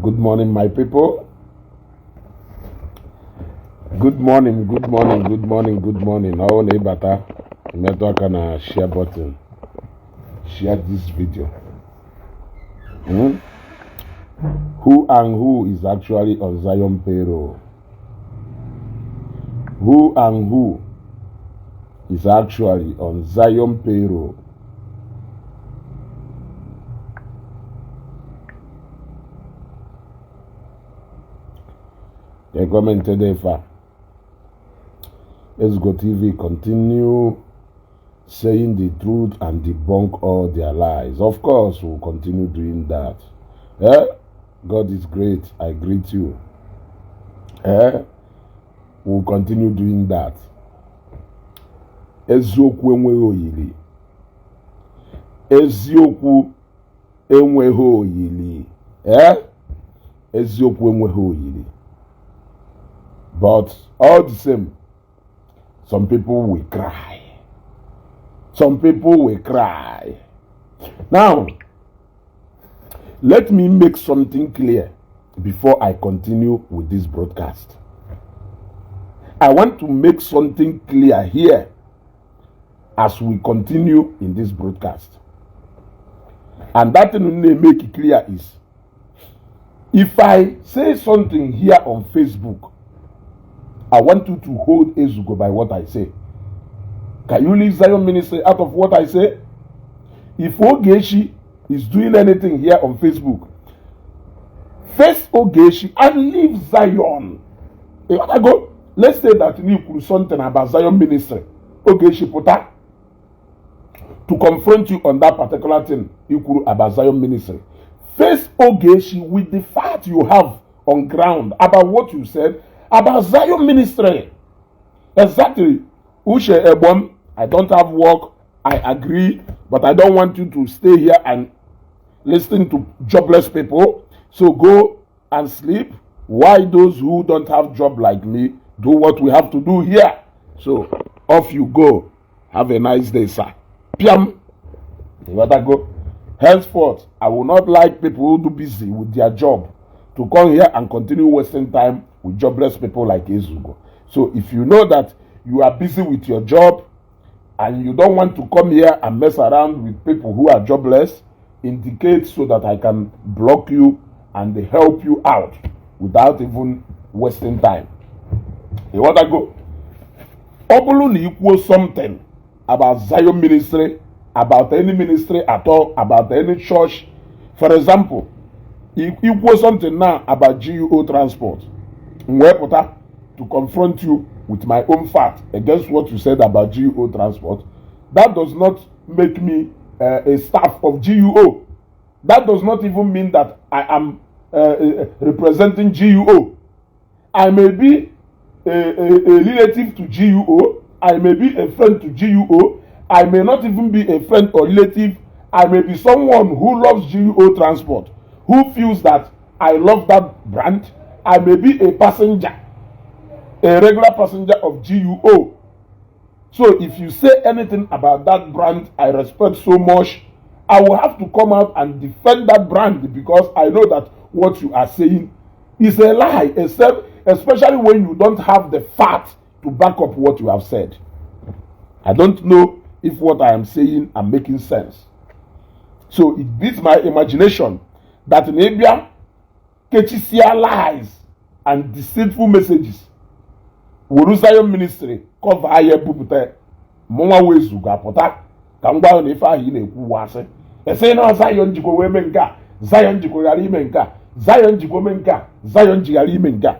Good morning, my people. Good morning, good morning, good morning, good morning. Ọ na ịbata, metụ aka na share button. Share this video. Who and who is actually on Zion payroll? Who and who is actually on Zion payroll? The comment today fa. Ezeugo TV continue saying the truth and debunk all their lies. Of course, we'll continue doing that. Eh? God is great. I greet you. Eh? We'll continue doing that. Eziokwu enweghị oyili. Eziokwu enweghị oyili. Eh? Eziokwu enweghị oyili. But all the same, some people will cry. Some people will cry. Now, let me make something clear before I continue with this broadcast. I want to make something clear here as we continue in this broadcast. And that thing we make it clear is, if I say something here on Facebook, I want you to hold Ezeugo by what I say. Can you leave Zion Ministry out of what I say? If Ogechi is doing anything here on Facebook, face Ogechi and leave Zion. If I go, let's say that you kwuru something about Zion Ministry. Ogechi pụta to confront you on that particular thing you kwuru about Zion Ministry. Face Ogechi with the fact you have on ground about what you said about Zion Ministry. Exactly. Uche Ebon, I don't have work. I agree, but I don't want you to stay here and listen to jobless people. So go and sleep. Why those who don't have job like me do what we have to do here? So off you go. Have a nice day, sir. Piam. You better go. Henceforth, I will not like people who do busy with their job to come here and continue wasting time with jobless people like Ezeugo. So if you know that you are busy with your job and you don't want to come here and mess around with people who are jobless, indicate so that I can block you and help you out without even wasting time. You want to go? Ọ bụrụ na ị kwuo something about Zion Ministry, about any ministry at all, about any church, for example, ị kwuo something now about GUO Transport, m wee pụta to confront you with my own fact against what you said about GUO Transport, that does not make me a staff of GUO. That does not even mean that I am representing GUO. I may be a relative to GUO. I may be a friend to GUO. I may not even be a friend or relative. I may be someone who loves GUO Transport, who feels that I love that brand. I may be a passenger, a regular passenger of GUO. So if you say anything about that brand I respect so much, I will have to come out and defend that brand because I know that what you are saying is a lie, except especially when you don't have the fact to back up what you have said. I don't know if what I am saying are making sense. So it beats my imagination that na kechisia lies and deceitful messages wuru Zion Ministry cover ya ebupụta mụnwa wezu ga-apụta ka m gwa na ife ahụ ị na-ekwu wasị ese na Zion jikwa wee mee nke a, Zion jikwa ghara ime nke a, Zion jikwa mee nke a, Zion ji ghara ime nke a,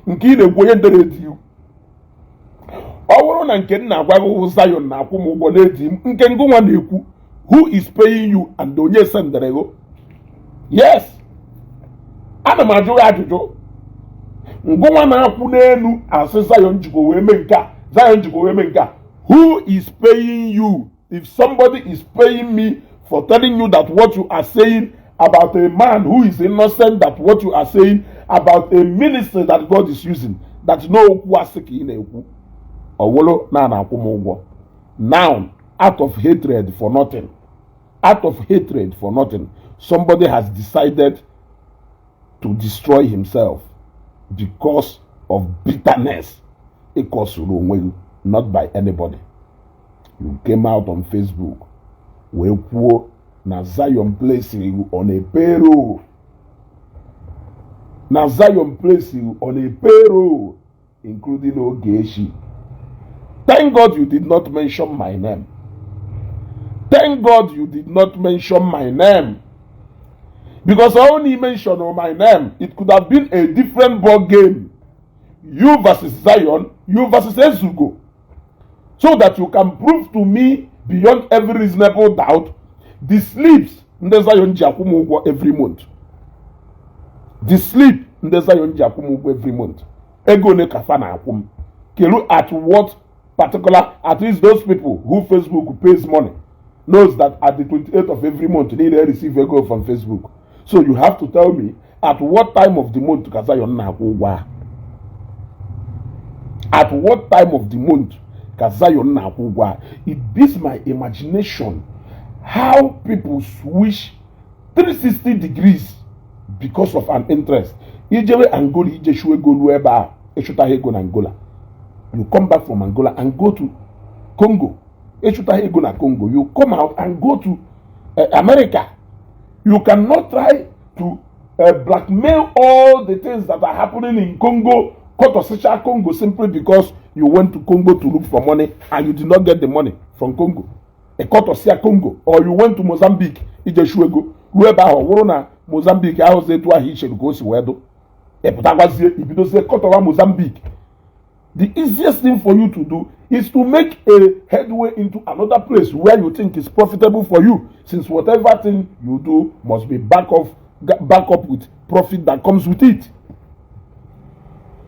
nke ị na-ekwu onye ndere eti ọ bụrụ na nke m na-agwa gị Zion na-akwụ m ụgwọ na-eti m nke ngụnwa na-ekwu, who is paying you and onye sendere go? Yes, ana m ajụ gị ajụjụ. Ngụnwa na-akwụ n'elu asị Zion jikwa wee mee nke a, Zion jikwa wee mee nke a, who is paying you? If somebody is paying me for telling you that what you are saying about a man who is innocent, that what you are saying about a ministry that God is using, that no okwu asị ka ị na-ekwu, ọwụlụ na na-akwụ m ụgwọ. Now, out of hatred for nothing, out of hatred for nothing, somebody has decided to destroy himself because of bitterness ịkọsuru onwe gị, not by anybody. You came out on Facebook wee kwuo na Zion place you on a payroll, na Zion place you on a payroll, including Ogechi. Thank God you did not mention my name. Thank God you did not mention my name, because only mention my name, it could have been a different ball game: you versus Zion, you versus Ezugo, so that you can prove to me beyond every reasonable doubt the slips ndị Zion ji akwụ m ụgwọ every month, the slip ndị Zion ji akwụ m ụgwọ every month, ego ole ka fa na-akwụ m, kelu at what particular. At least those people who Facebook pays money knows that at the 28th of every month they receive ego from Facebook. So you have to tell me at what time of the month ka Zion na-akwụ ụgwọ a, at what time of the month ka Zion na-akwụ ụgwọ a. It beats my imagination how people switch 360 degrees because of an interest. Ijewe Angola, ije shuo ego, ruo ebe a ịchụtaghị ego na Angola, you come back from Angola and go to Congo. Ịchụtaghị ego na Congo, you come out and go to America. You cannot try to blackmail all the things that are happening in Congo, kọtọsịcha Congo, simply because you went to Congo to look for money and you did not get the money from Congo. Ịkọtọsịa Congo, or you went to Mozambique ije shu ego, ruo ebe ahụ ọ bụrụ na Mozambique ahụzi etu ahụ ichere ka o si wee dụ, ịpụtakwazie ibidozie kọtọwa Mozambique. The easiest thing for you to do is to make a headway into another place where you think is profitable for you, since whatever thing you do must be back up with profit that comes with it.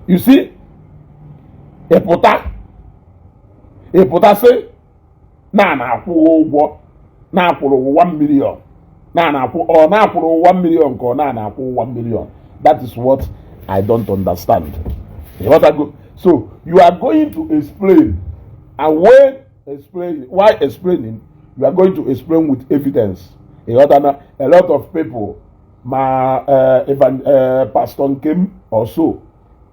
You see, ịpụta ịpụta sị na na-akwụ ụgwọ, na-akwụrụ 1 million, na na-akwụ, ọ na-akwụrụ 1 million ka ọ na na-akwụ 1 million. That is what I don't understand. Ịghọtago? So you are going to explain, and when explain, why explaining, you are going to explain with evidence. Ịghọtana? A lot of people ma even Pastor Nkem also,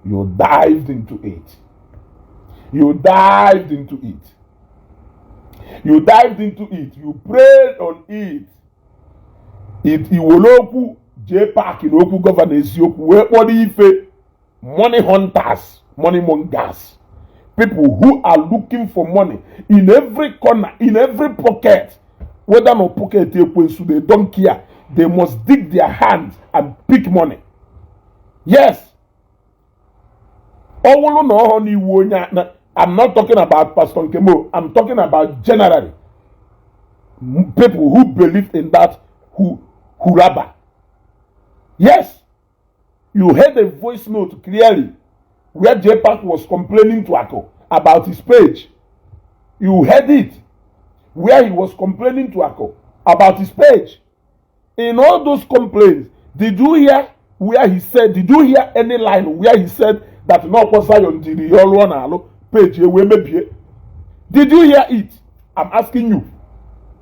you dived into it, you dived into it, you dived into it, you prayed on it. It iwere okwu jee paaki na okwu Governor Eziokwu wee kpọrọ ife money hunters, money mongers, people who are looking for money in every corner, in every pocket, whether no pocket ekwensu, they don't care. They must dig their hands and pick money. Yes, ọ bụrụ na ọhọ n'iwu onye na, I'm not talking about Pastor Nkemo, I'm talking about generally people who believe in that who huraba. Yes, you heard a voice note clearly where JPAC was complaining to Ako about his page. You heard it where he was complaining to Ako about his page. In all those complaints, did you hear where he said, did you hear any line where he said that n'ọkwa Zion jiri ihe ọrụ ọ na-alụ page ewee mebie? Did you hear it? I'm asking you.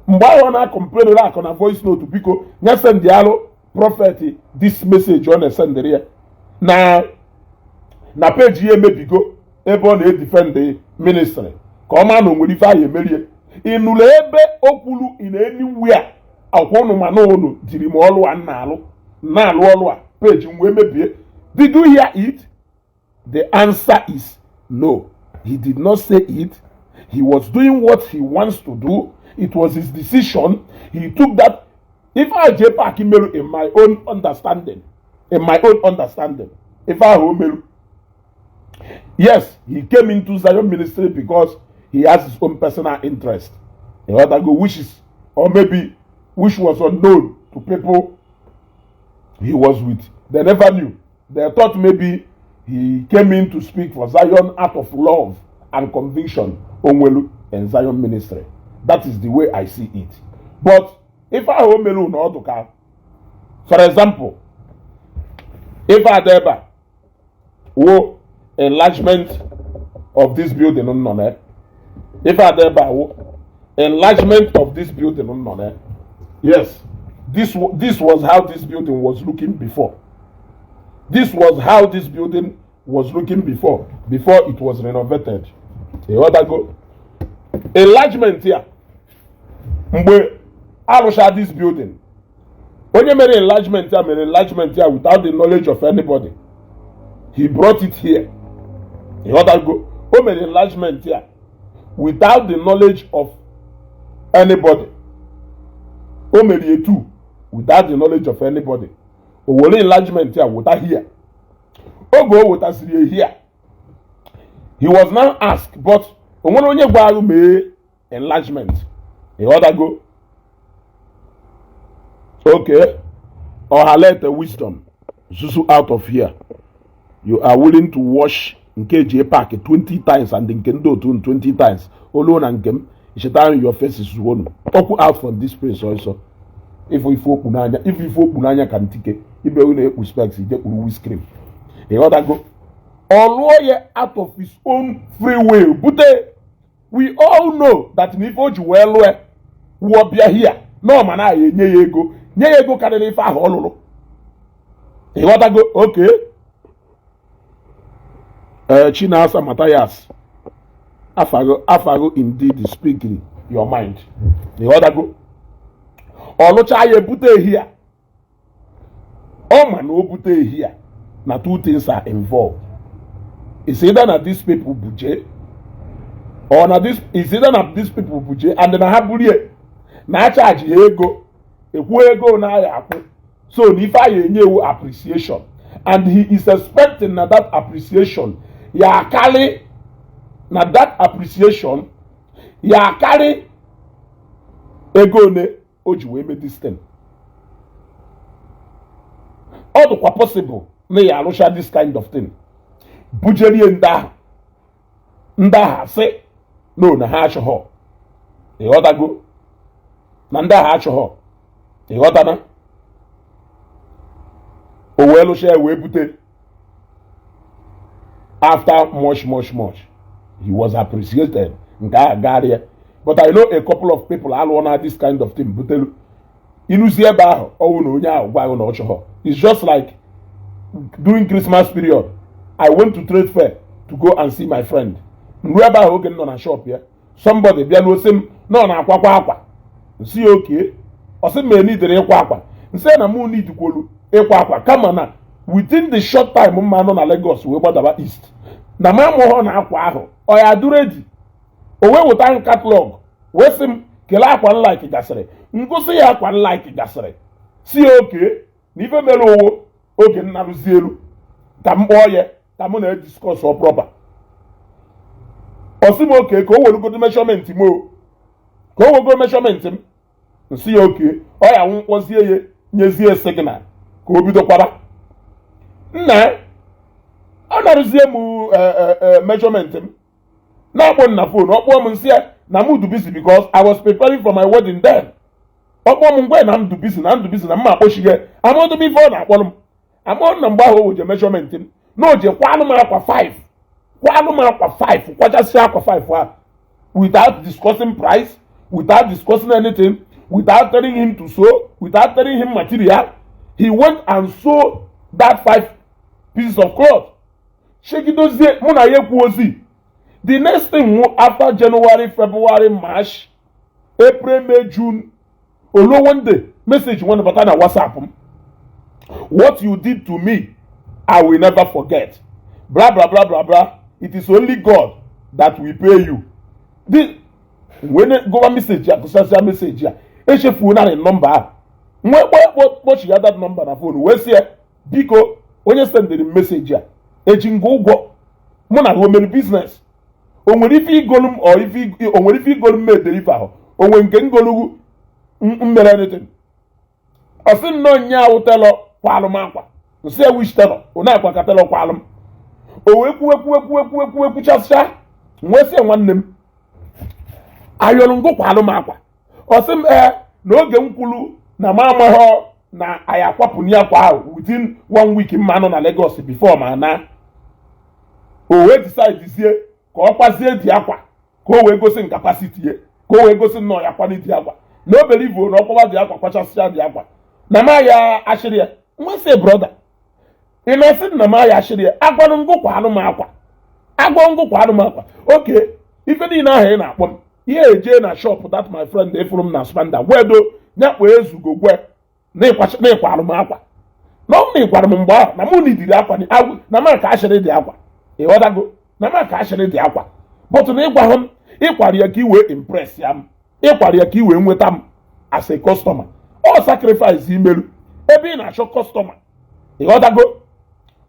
Mgbe ahụ ọ na-complain akụ na voice note, biko nye send alụ prophet this message, ọ na-esendịrị ya na page ya emebigo ebe ọ na-edefend ministry ka ọ maa na o nwere ife ahụ emerie. Ị nụrụ ebe o kwuru in anywhere, akwa ụnụ mana ụnụ jiri m ọlụ a na-alụ na-alụ ọlụ a page m wee mebie? Did you hear it? The answer is no, he did not say it. He was doing what he wants to do. It was his decision. He took that. If I JPAC meru, in my own understanding, in my own understanding, if I meru, yes, he came into Zion ministry because he has his own personal interest. Go, which is, or maybe which was unknown to people he was with. They never knew. They thought maybe he came in to speak for Zion out of love and conviction onwelu in Zion ministry. That is the way I see it. But if I omelu na ọdụ, for example, if I ebe wo enlargement of this building nọ na, if I ebe wo enlargement of this building nọ na, yes, this was how this building was looking before. This was how this building was looking before it was renovated. Ịghọtago? Enlargement ya, mgbe arụcha this building, onye mere enlargement ya mere enlargement ya without the knowledge of anybody. He brought it here. Ịghọtago? O mere enlargement ya without the knowledge of anybody. O mere etu without the knowledge of anybody. O were enlargement ya wụta here. Oge o wetasịrị ya here, he was now asked, but o nwere onye gwa ahụ mee enlargement? Ịghọtago? Okay, Ọhalete Wisdom zuzu out of here. You are willing to wash nke J Park 20 times and nke ndị otu 20 times olu na nke m icheta your faces wonu okwu out from this place also. Ifu ife okpu n'anya, ifu ife okpu n'anya ka ntike ibe na-ekpu specs ije kpuru windscreen. Ịghọtago? Ọ lụọ ya out of his own free will bute. We all know that na ife o ji wee lụọ wụọ bịa here na ọ ma na ya enye ya ego, nye ya ego karịrị ife ahụ ọ lụrụ. Ịghọtago? Okay, ee, Chinasa Mathias, afago afago, indeed speaking your mind. Ịghọtago? Ọ lụcha ya, ebute ehi ya. Ọ ma na o bute ehi ya na two things are involved. It's either na these people buje or na this, it's either na these people buje and na ha burie na achaji ha ego, ekwuo ego na aya akwụ. So na ife aya enye ewu appreciation, and he is expecting na that appreciation ya akarị, na that appreciation ya akarị ego one o ji wee mee this thing. Ọ dịkwa possible na ya arụcha this kind of thing bujerie ndị ahụ, ndị ahụ asị no, na ha achọghọ. Ịghọtago? Na ndị ahụ achọghọ. Ịghọtana? O wee lụcha ya wee bute. After much, much, much, he was appreciated. Nke ahụ garịa. But I know a couple of people alụọ na this kind of thing butelu ịnụzi ebe ahụ, ọwụ na onye ahụ gwa na ọ chọghọ. It's just like during Christmas period, I went to trade fair to go and see my friend. Nruo ebe ahụ, oge m nọ na shop ya, somebody bịa n'osi m na ọ na-akwakwa akwa. Nsi ya okie. Ọ sị m enidere ịkwa akwa. Nsị na mụ nidikwolu ịkwa akwa, kama na within the short time mma nọ na Lagos wee gbadaba east, na m amụghọ na akwa ahụ ọ ya dụrụ edi. O wee weta m catalog wee sị m kelee akwa m like gasịrị. Ngosi ya akwa m like gasịrị, si ya oke na ife mere owo oge m narụzi elu ka m kpọọ ya ka mụ na discuss ọ proper. Ọ sị m oke, ka o werugodo measurement m, o ka o wego measurement m. Nsị ya oke, ọ ya nwụkpọzie ya, nyezie signal ka o bidokwara. Nna, ọ narụzie m measurement m, na-akpọ m na phone. Ọ kpọọ m, nsị ya na m du busy because I was preparing for my wedding then. Ọ kpọọ m ngwe na m du busy, na m du busy, na mma akpọchighe amadobe ife ọ na-akpọrọ m. Amahụ na mgbe ahụ o weje measurement m na o je kwalụ m akwa 5, kwalụ m akwa 5, kwachasị akwa 5 ahụ without discussing price, without discussing anything, without telling him to sew, without telling him material. He went and sew that five pieces of cloth. Shegidozie mụ na ya ekwu ozi. The next thing wụ after January, February, March, April, May, June, oluo one day, message went bata na WhatsApp m: "What you did to me, I will never forget, blah blah blah blah blah. It is only God that will pay you." This wee gụwa message a, gụsasịa message a, echefuo narị nọmba ahụ. Nwee kpọchi ya that number na phone wee sị ya, biko, onye sendịrị m message a, eji nga ụgwọ? Mụ na o mere business? O nwere ife igolu m? Ọ ife o nwere ife igolu m medere ife ahụ? O nwere nke ngolugwu m mere anything? Ọ sị nnọọ nya ahụ tailor kwalụ m akwa. Nsị ya, which tailor? One akwa ka tailor kwalụ m? O wee kwuwe kwuwe kwuwe kwuwe kwuwe kwuchasịa. Nwee sị ya, nwanne m, ayọrọ ngụ kwalụ m akwa? Ọ sị m ee, na oge m kwulu na m amaghọ na anyị akwapụ akwa ahụ within one week mma nọ na Lagos before ma na o wee decide zie ka ọ kwazie dị akwa, ka o wee gosi capacity ya, ka o wee gosi nnọọ ya kwani dị akwa, na o believe na ọkpọba dị akwa, kwachasịa dị akwa, na ma ya achịrị ya. Nwa sị, brother, Ị na-asị na m aya ashịrị ya. Agwanụ ngụkwa anụ m akwa, agwọ ngụkwa anụ m akwa. Oke ife niile ahụ ị na-akpọ m ihe eje na shop that my friend efuru m na spanda gwedo nyakpo ezugo gwe na ịkwa alụ m akwa na ọ na ịkwara m mgbe ahụ na mụ nidiri akwa na m ka ashịrị dị akwa. Ịghọtago na m ka ashịrị dị akwa, but na ịgwa m ịkwara ya ka i wee impress ya m, ịkwara ya ka i wee nweta m as a customer. Ọ sacrifice imeru ebe ị na-achọ customer. Ịghọtago?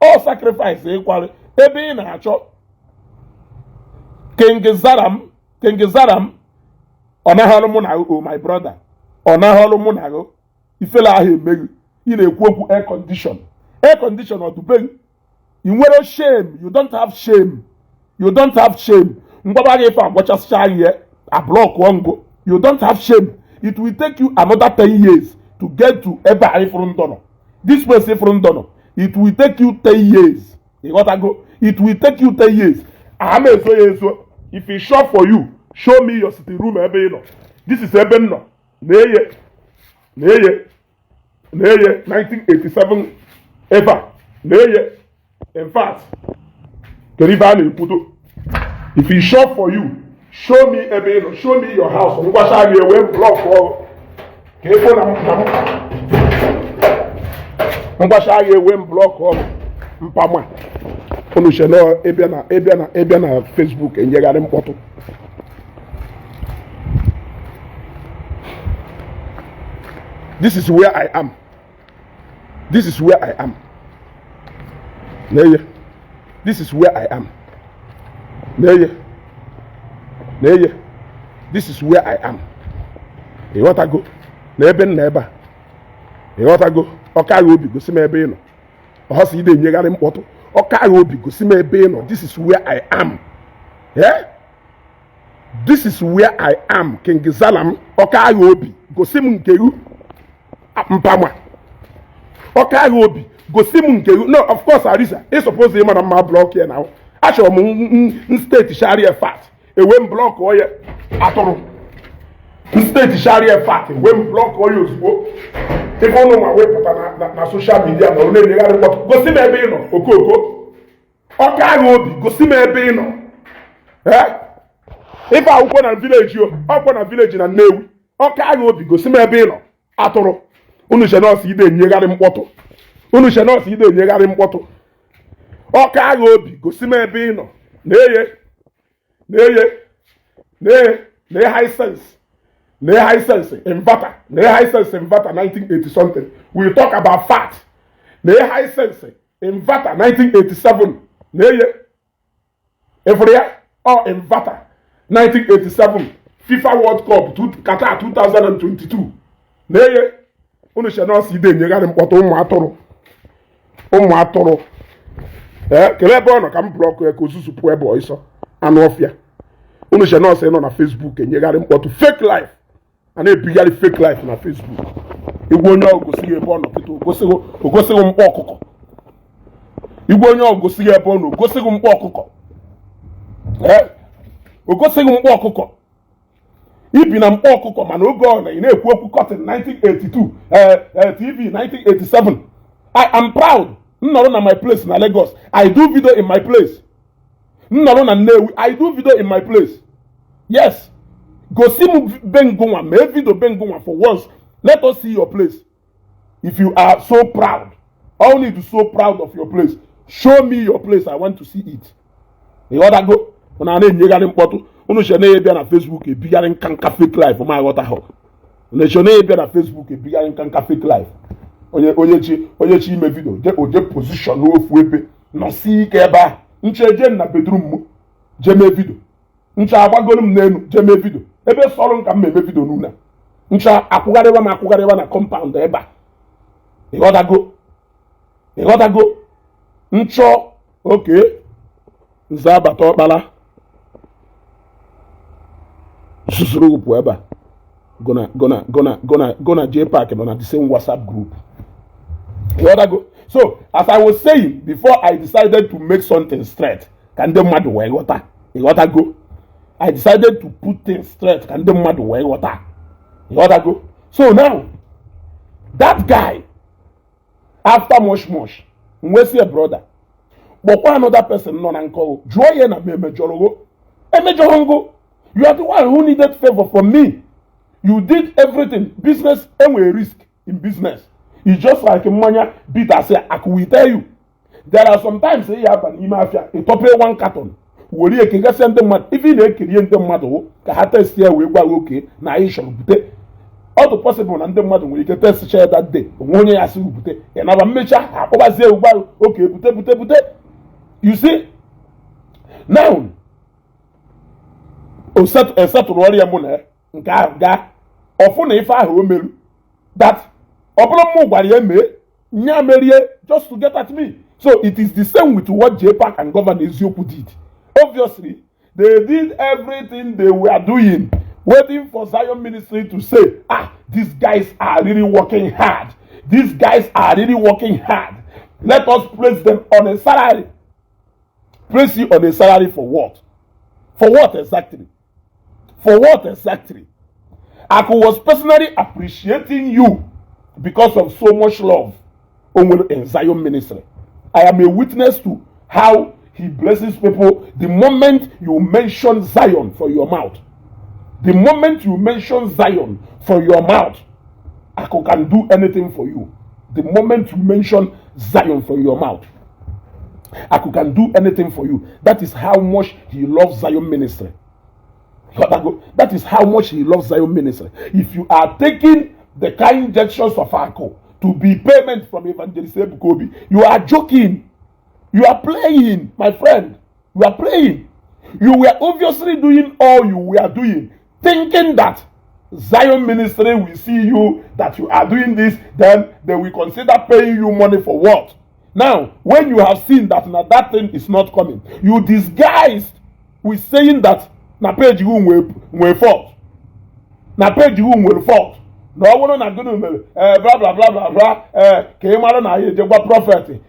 Ọ sacrifice ịkwara ebe ị na-achọ. King Zaram, King Zaram, ọ naghị ọrụ mụ na o, my brother, ọ naghị ọrụ mụ na gị. Ifele ahụ emeghị. Ị na-ekwu okwu air condition, air condition ọdụbeghị. Ị nwere shame? You don't have shame, you don't have shame. Ngwaba gị ife agwachasịcha ihe ablọkụọ ngụ. You don't have shame. It will take you another 10 years to get to ebe a ịfụrụ ndọ nọ, this place ịfụrụ ndọ nọ. It will take you 10 years. Ịghọtago? It will take you 10 years. Ama ezo ya ezo. If it's sure for you, show me your sitting room ebe ị nọ. This is ebe m nọ. Na-eye, na-eye, na-eye 1987 ebe a na-eye. In fact, kedu ife a na-ekwudo? If it's sure for you, show me ebe ị nọ, show me your house. Ngwacha gị ewe block ọrụ ka ịfụ na m ngwacha gị ewe m block ọrụ mpama. Unu che na ịbịa na ịbịa na ịbịa na Facebook enyegharị mkpọtụ. This is where I am, this is where I am. N'eye, this is where I am. N'eye, n'eye, this is where I am. Ịghọtago na ebe m na ebe a? Ịghọtago? Ọka agha obi, gosi m ebe ị nọ. Ọsọ ide enyegharị mkpọtụ. Ọka agha obi, gosi m ebe ị nọ. This is where I am. Yeah? This is where I am. King Zalam, ọka agha obi, gosi m nke gị. Mpama, ọka agha obi, gosi m nke gị. No, of course, Arisa, ị suppose ịma na mma block ya na achọrọ m state sharia fact ewe m block ya. Atụrụ state sharia fact ewe m block ya ozugbo. Ife ụnụ ma wepụta na social media ma ọ na-enyegharị mkpọtụ. Gosi m ebe ị nọ, okooko. Ọka agha obi, gosi m ebe ị nọ. Ife akwụkwọ na village o, ọkwọ na village na Nnewi. Ọka agha obi, gosi m ebe ị nọ. Atụrụ, unu che nọọsụ ide enyegharị mkpọtụ. Unu che nọọsụ ide enyegharị mkpọtụ. Ọka agha obi, gosi m ebe ị nọ. Na-eye, na-eye, na-eye, na Hisense, na Hisense inverter, na Hisense inverter 1980 something. We talk about fact. Na Hisense inverter 1987. Na-eye, efuru ya, ọ inverter 1987, FIFA World Cup Qatar 2022. Na-eye, unu che nọọsụ ide enyegharị mkpọtụ. Ụmụ atụrụ, ụmụ atụrụ. Ee, kelee ebe ọ nọ ka m block ya ka ozuzu pụọ ebe ọsọ. Anụ ọfịa, unu che nọọsụ nọ na Facebook enyegharị mkpọtụ. Fake life a na-ebigharị, fake life na Facebook. Igwe onye ọgụ gosighị ebe ọ nọ kịta, ogosighị mkpọ ọkụkọ. Igwe onye ọgụ gosighị ebe ọ nọ, ogosighị mkpọ ọkụkọ. Ee, ogosighị mkpọ ọkụkọ. Ibi na mkpọ ọkụkọ, mana oge ọ na ị na-ekwu okwu curtain 1982, TV 1987. I am proud. M nọrọ na my place na Lagos, I do video in my place. M nọrọ na Nnewi, I do video in my place. Yes, gosi m be ngụnwa, mee video be ngụnwa for once. Let us see your place. If you are so proud, all need to so proud of your place, show me your place. I want to see it. Ịghọtago? Unu na-enyegharị mkpọtụ. Unu che na-ebịa na Facebook ebigharị nka nka fake life ma aghọta ha. Unu che na-ebịa na Facebook ebigharị nka nka fake life. Onye onye chi ime video je oje position n'ofu ebe nọsi ike ebe ahụ. Nche je na bedroom m jee mee video. Nche agbagoro m n'elu jee mee video. Ebe sọrọ m ka m eme video n'ụlọ. Nche akwụgharịwa m akwụgharịwa na compound ebe a. Ịghọtago? Ịghọtago? Nchọ oke nze abata ọkpara zuzuru pụ ebe a. Gona gona gona gona gona J Park nọ na the same WhatsApp group. Ịghọtago? So as I was saying before, I decided to make something straight ka ndị mmadụ wee ghọta. Ịghọtago? I decided to put things straight ka ndị mmadụ wee ghọta. Ịghọtago? So now that guy, after much much Nwesie brother, kpọkwa another person nọ na nkọgụ, jụọ ya na m emejọrọ go, emejọrọ ngo. You are the one who needed favor from me. You did everything. Business enwere risk in business. It's just like mmanya bitters. Akụ will tell you there are sometimes ị ya aba n'ime afịa, ịtọpe one carton were ekegasịa ndị mmadụ. Ife ị na-ekerie ndị mmadụ hụ ka ha test ya wee gwa gị oke na anyị chọrọ bute. Ọ dị possible na ndị mmadụ nwere ike test cha that day, onwe onye ya sị bute, ị naba mmecha ha akpọbazie gwa oke bute bute bute. You see now, o esetụrụ ọrịa mụ na ya nke ahụ gaa ọfụ na ife ahụ o meru that ọ bụrụ mụ gwara ya mee nya merie just to get at me. So it is the same with what JPAC and Governor Eziokwu did. Obviously they did everything they were doing, waiting for Zion Ministry to say, "Ah, these guys are really working hard. These guys are really working hard. Let us place them on a salary." Place you on a salary for what? For what exactly? For what exactly? Aku was personally appreciating you because of so much love o nwere in Zion Ministry. I am a witness to how he blesses people the moment you mention Zion for your mouth. The moment you mention Zion for your mouth, Aku can do anything for you. The moment you mention Zion for your mouth, Aku can do anything for you. That is how much he loves Zion Ministry. That is how much he loves Zion Ministry. If you are taking the kind gestures of Aku to be payment from Evangelist Ebuka Obi, you are joking. You are playing, my friend. You are playing. You were obviously doing all you were doing, thinking that Zion Ministry will see you that you are doing this, then they will consider paying you money for what? Now, when you have seen that now that thing is not coming, you disguised with saying that na page gị nwee fault, na page gị nwere fault, na ọ bụrụ na gịnị mere ee bla bla bla bla bla ee ka ị mara na ya eje gwa prophet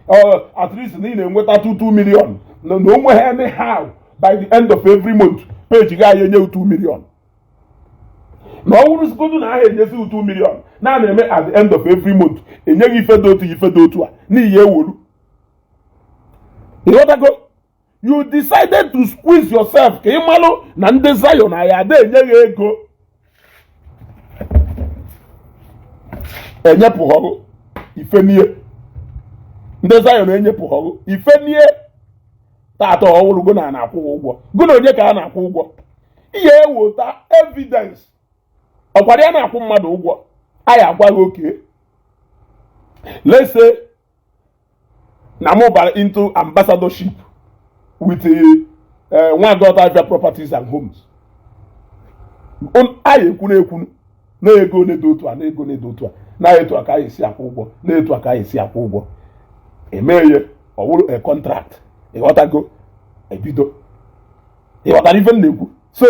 at least na ị na-enweta 2 million na o nweghị anyhow by the end of every month page gị anyị enye 2 million, na ọ wụrụzigodu na aha enyezi 2 million na na-eme at the end of every month enyeghị ife dị otu ife dị otu a n'ihi eworu. Ịghọtago? You decided to squeeze yourself ka ị malụ na ndị Zion anyị ada enye gị ego enyepụghọgụ ifenie. Ndị Zion enyepụghọgụ ifenie tata ọwụrụ na na-akwụ ụgwọ gụ na onye ka a na-akwụ ụgwọ ihe ewota evidence ọkwara ya na-akwụ mmadụ ụgwọ anyị agwa gị oke. Let's say na mụ bara into ambassadorship with Nwagọta Avia Properties and Homes. Anyị ekwunu ekwunu na ego na-edo otu a na ego na-edo otu a na etu a ka anyị esi akwụ ụgwọ na etu a ka anyị esi akwụ ụgwọ emeghe ọ wụrụ a contract. Ịghọtago? Ebido ịghọtara ife m na-ekwu? So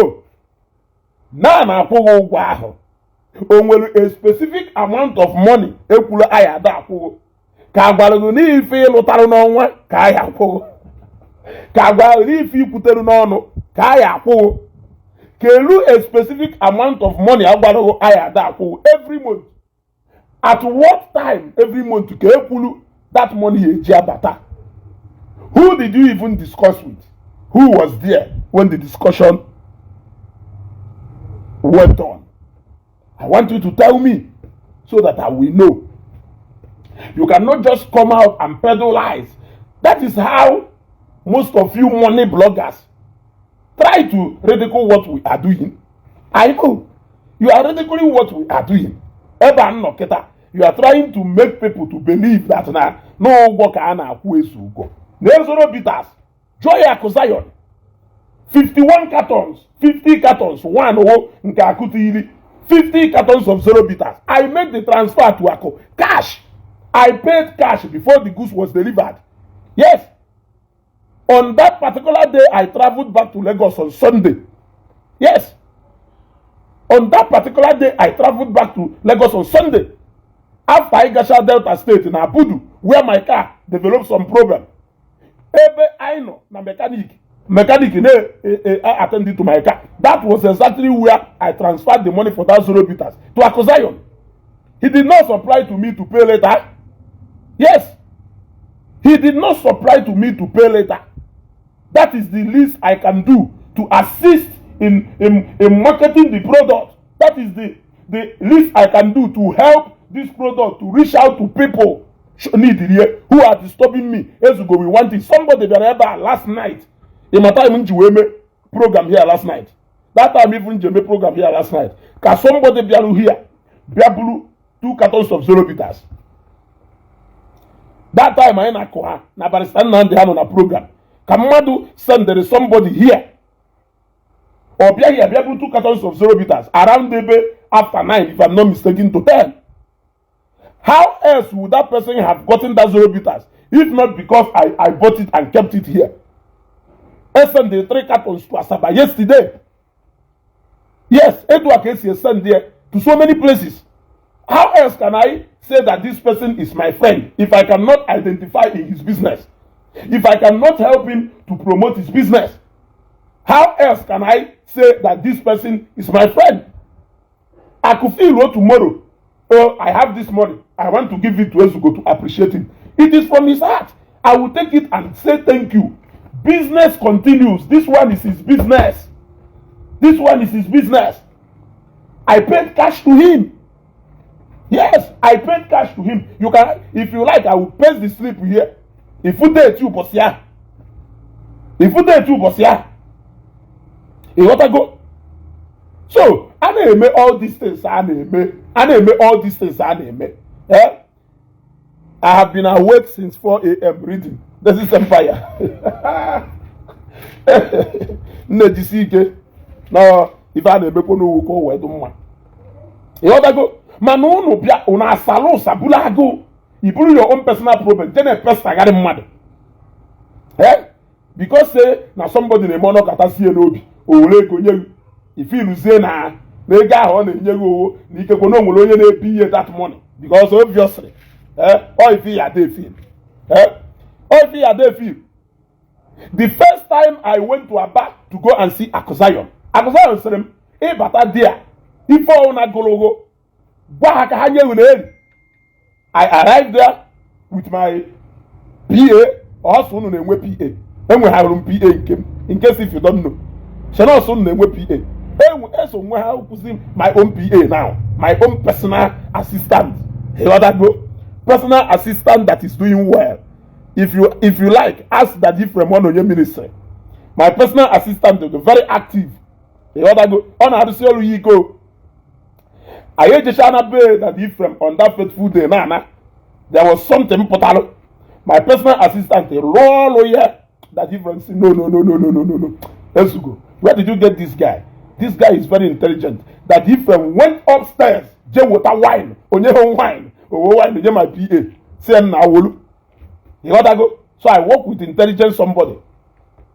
na na-akwụghị ụgwọ ahụ o nwere a specific amount of money ekwuru anyị ada akwụghị ka agwara gị n'ife ịlụtarụ n'ọnwa ka anyị akwụghị ka agwara gị n'ife ikwuteru n'ọnụ ka anyị akwụghị kelu a specific amount of money agwara gị anyị ada akwụghị every month, at what time every month ka ekwuru that money eji abata? Who did you even discuss with? Who was there when the discussion went on? I want you to tell me so that I will know. You cannot just come out and peddle lies. That is how most of you money bloggers try to ridicule what we are doing. I know you are ridiculing what we are doing. Ebe a nọ kịta, you are trying to make people to believe that na n'ụgwọ ka a na-akwụ ezu ụgwọ na ezoro bitters. Joy Akụ Zion, 51 cartons, 50 cartons, one wo nke akụta iri, 50 cartons of Zero Bitters. I made the transfer to Akụ cash. I paid cash before the goods was delivered. Yes, on that particular day I traveled back to Lagos on Sunday. Yes, on that particular day I traveled back to Lagos on Sunday after I gacha Delta State na Abudu, where my car developed some problem. Ebe I nọ na mechanic na attending to my car, that was exactly where I transferred the money for that Zero Bitters to Akụ Zion. He did not supply to me to pay later. Yes. He did not supply to me to pay later. That is the least I can do to assist in marketing the product. That is the least I can do to help this product to reach out to people need here who are disturbing me. Ezugo, we want it. Somebody bịara ebe a last night. In my time m ji wee mee program here last night. That time even ji eme program here last night, ka somebody bịaru here bịa buru two cartons of Zero Bitters. That time anyị na-akụ ha na Barrister Nnamdi ha nọ na program, ka mmadụ sendere somebody here, ọ bịaghị abịa buru two cartons of Zero Bitters around ebe after 9, if I'm not mistaken, to 10. How else would that person have gotten that Zero Bitters if not because I bought it and kept it here? I sent the three cartons to Asaba yesterday. Yes, etu a ka esi send there to so many places. How else can I say that this person is my friend if I cannot identify in his business, if I cannot help him to promote his business? How else can I say that this person is my friend? I could feel, oh, tomorrow, oh, I have this money, I want to give it to Ezugo to appreciate him. It is from his heart. I will take it and say thank you. Business continues. This one is his business. This one is his business. I paid cash to him. Yes, I paid cash to him. You can, if you like, I will paste the slip here. If you date you ụbọchị ahụ, if you date ụbọchị ahụ, ịghọtago? So a na-eme all these things, a na-eme, a na-eme all these things, a na-eme. Eh, I have been awake since 4 a.m. reading This is Empire. Nne, jisi ike na ife a na-emekwa n'owu ka o wee dị mma, ịghọtago? Mana unu bịa, unu asala ụsa buru agụụ iburu your own personal problem je na-epesagharị mmadụ. Eh, because say na somebody na-eme ọnọkọta sie n'obi, o were ego nye gị, ifiluzie na ego ahụ ọ na-enye gị owo na ikekwe na o nwere onye na-ebi ihe that money, because obviously, eh, ọ ife ya dey feel, eh, ọ ife ya dey feel. The first time I went to Aba to go and see Akuzion, Akuzion sịrị m, ịbata there, ife ọwụna gologo, gwa ha ka ha nye gị na-eri. I arrived there with my PA. Ọsọ unu na-enwe PA, enwegharụrụ m PA nke m, in case if you don't know. Chenọsụ unu na-enwe PA, enwe eso nwe ha kwụsị my own PA now, my own personal assistant, ịghọtago? Personal assistant that is doing well. If you like, ask Daddy Ephraim Ononye ministry. My personal assistant is very active, ịghọtago? Ọ na-arụsi ọrụ ya ike o. Anyị ejecha na be Daddy Ephraim on that fateful day na there was something pụtara. My personal assistant rụọ ọrụ ya. Daddy Ephraim say, "No, no, no, no, no, no, no, no, Ezugo, where did you get this guy? This guy is very intelligent." Daddy Ephraim went upstairs, jee weta wine, onye hụ wine, owo wine nye my PA, si na awolu, ịghọtago? So I work with intelligent somebody.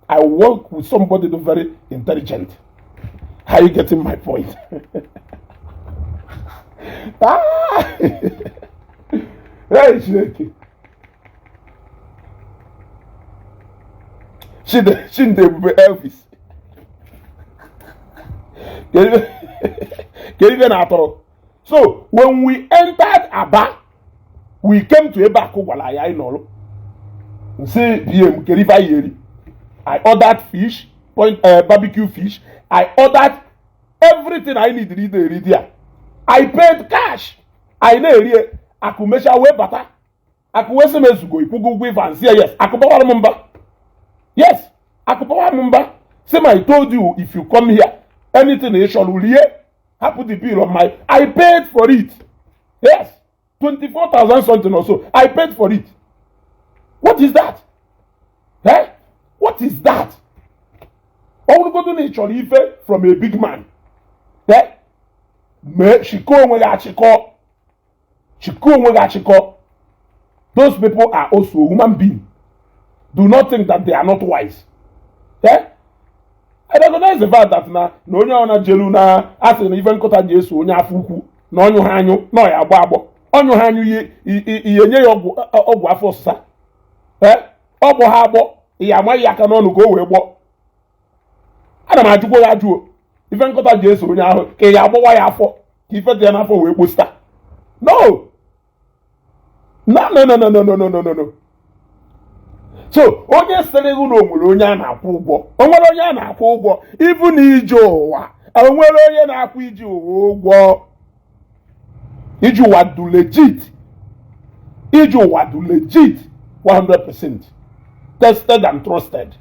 I work with somebody who very intelligent. Are you getting my point? Ah! Hey, Chineke. Chinde, Chinde Ebube Elvis. Kedu ife na-atọrọ? So when we entered Aba, we came to ebe akụ gwara ya anyị nọrọ. Nsị BM, kedu ife anyị eri? I ordered fish, point, barbecue fish. I ordered everything I needed ide eri there. I paid cash. Anyị na-eri, akụ mechaa wee bata. Akụ wee sị m, "Ezugo, ikwugo ụgwọ ife?" And say yes. Akụ gbawara m mba. Yes, akụ gbawara m mba. Say, "I told you, if you come here, anything ị chọrọ rie, hapụ the bill on my." I paid for it. Yes, 24,000 something or so. I paid for it. What is that? Eh? What is that? Ọ bụrụgodu na ị chọrọ ife from a big man, eh? Mee chịkọọ onwe gị achịkọ, chịkọọ onwe gị achịkọ. Those people are also human being. Do not think that they are not wise. Eh? I recognize the fact that na onye ọna jelu na asị na ife nkụta ji eso onye afọ ukwu na ọnyụ ha anyụ na ọ ya agbọ agbọ, ọnyụ ha anyụ, ihe nye ya ọgwụ, ọgwụ afọ ọsịsa. Eh? Ọgbọ ha agbọ, ihe amaghị ya aka n'ọnụ ka o wee gbọọ. Ana m ajụkwa ya ajụo, ife nkụta ji eso onye ahụ ka ị ya agbọwa ya afọ ka ife dị ya n'afọ wee kposta? No, no, no, no, no, no, no, no, no, no, no. So onye sịrị gị na o nwere onye a na-akwụ ụgwọ, o nwere onye a na-akwụ ụgwọ? Ibu na ije ụwa, o nwere onye na-akwụ ije ụwa ụgwọ? Ije ụwa du legit, ije ụwa du legit 100%, tested and trusted.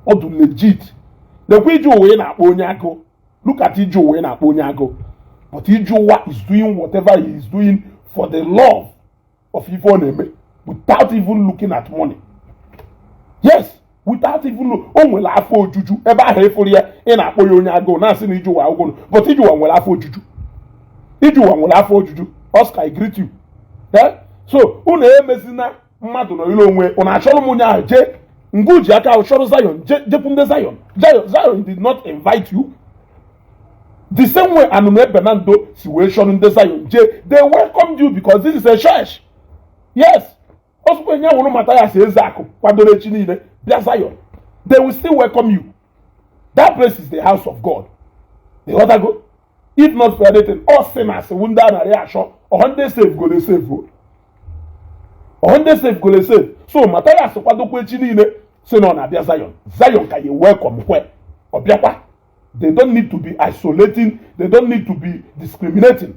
Ọ du legit. Lekwa ije ụwa ị na-akpọ onye agụ. Look at ije ụwa ị na-akpọ onye agụ, but ije ụwa is doing whatever he is doing for the love of ife ọ na-eme, without even looking at money. Yes, without even look. O nwere afọ ojuju ebe ahụ. Ịfụrụ ya, ị na-akpọ ya onye agụụ, na-asị na ije ụwa agụụ, but ije ụwa nwere afọ ojuju. Ije ụwa nwere afọ ojuju. Oscar, I greet you. Eh? So unu emezina mmadụ nọ ire onwe unu. Achọrọ m onye ahụ jee ngụ ji aka ahụ chọrọ Zion jekwu ndị Zion. Zion did not invite you. The same way Anụnụ Ebenando si wee chọrọ ndị Zion jee, they welcomed you because this is a church. Yes, osukwe nye wụrụ Mathias Ezeakụ kwadoro echi niile bịa Zion, they will still welcome you. That place is the house of God. Ịghọtago? If not for anything, all sinners wu ndị a narị achọ ọha ndị save go save o, ọha ndị save go save. So Mathias kwadokwa echi niile si na ọ na-abịa Zion, Zion ka ya welcome kwe ọ bịakwa. They don't need to be isolating, they don't need to be discriminating.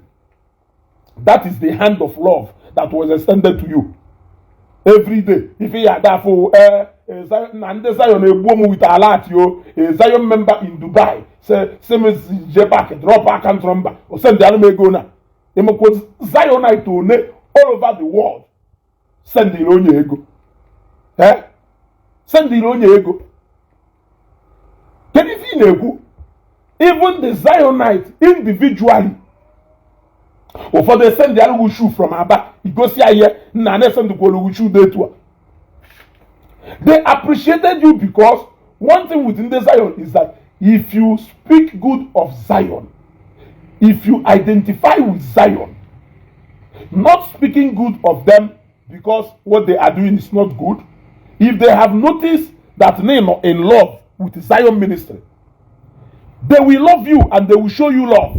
That is the hand of love that was extended to you every day. Ife ya ada afọ ee na ndị Zion egbuo m with alert yo. A Zion member in Dubai say say m je back drop account number, o send alụ m ego na emekwa. Zionite one all over the world sendịrị onye ego, eh, sendịrị onye ego. Kedu ife ị na-ekwu? Even the Zionite individually, ụfọdụ esendị alụghị shoe from Aba, igosi ya ihe nna na-esendịkwara shoe dị etu a. They appreciated you because one thing with ndị Zion is that if you speak good of Zion, if you identify with Zion, not speaking good of them because what they are doing is not good, if they have noticed that they are in love with Zion ministry, they will love you and they will show you love.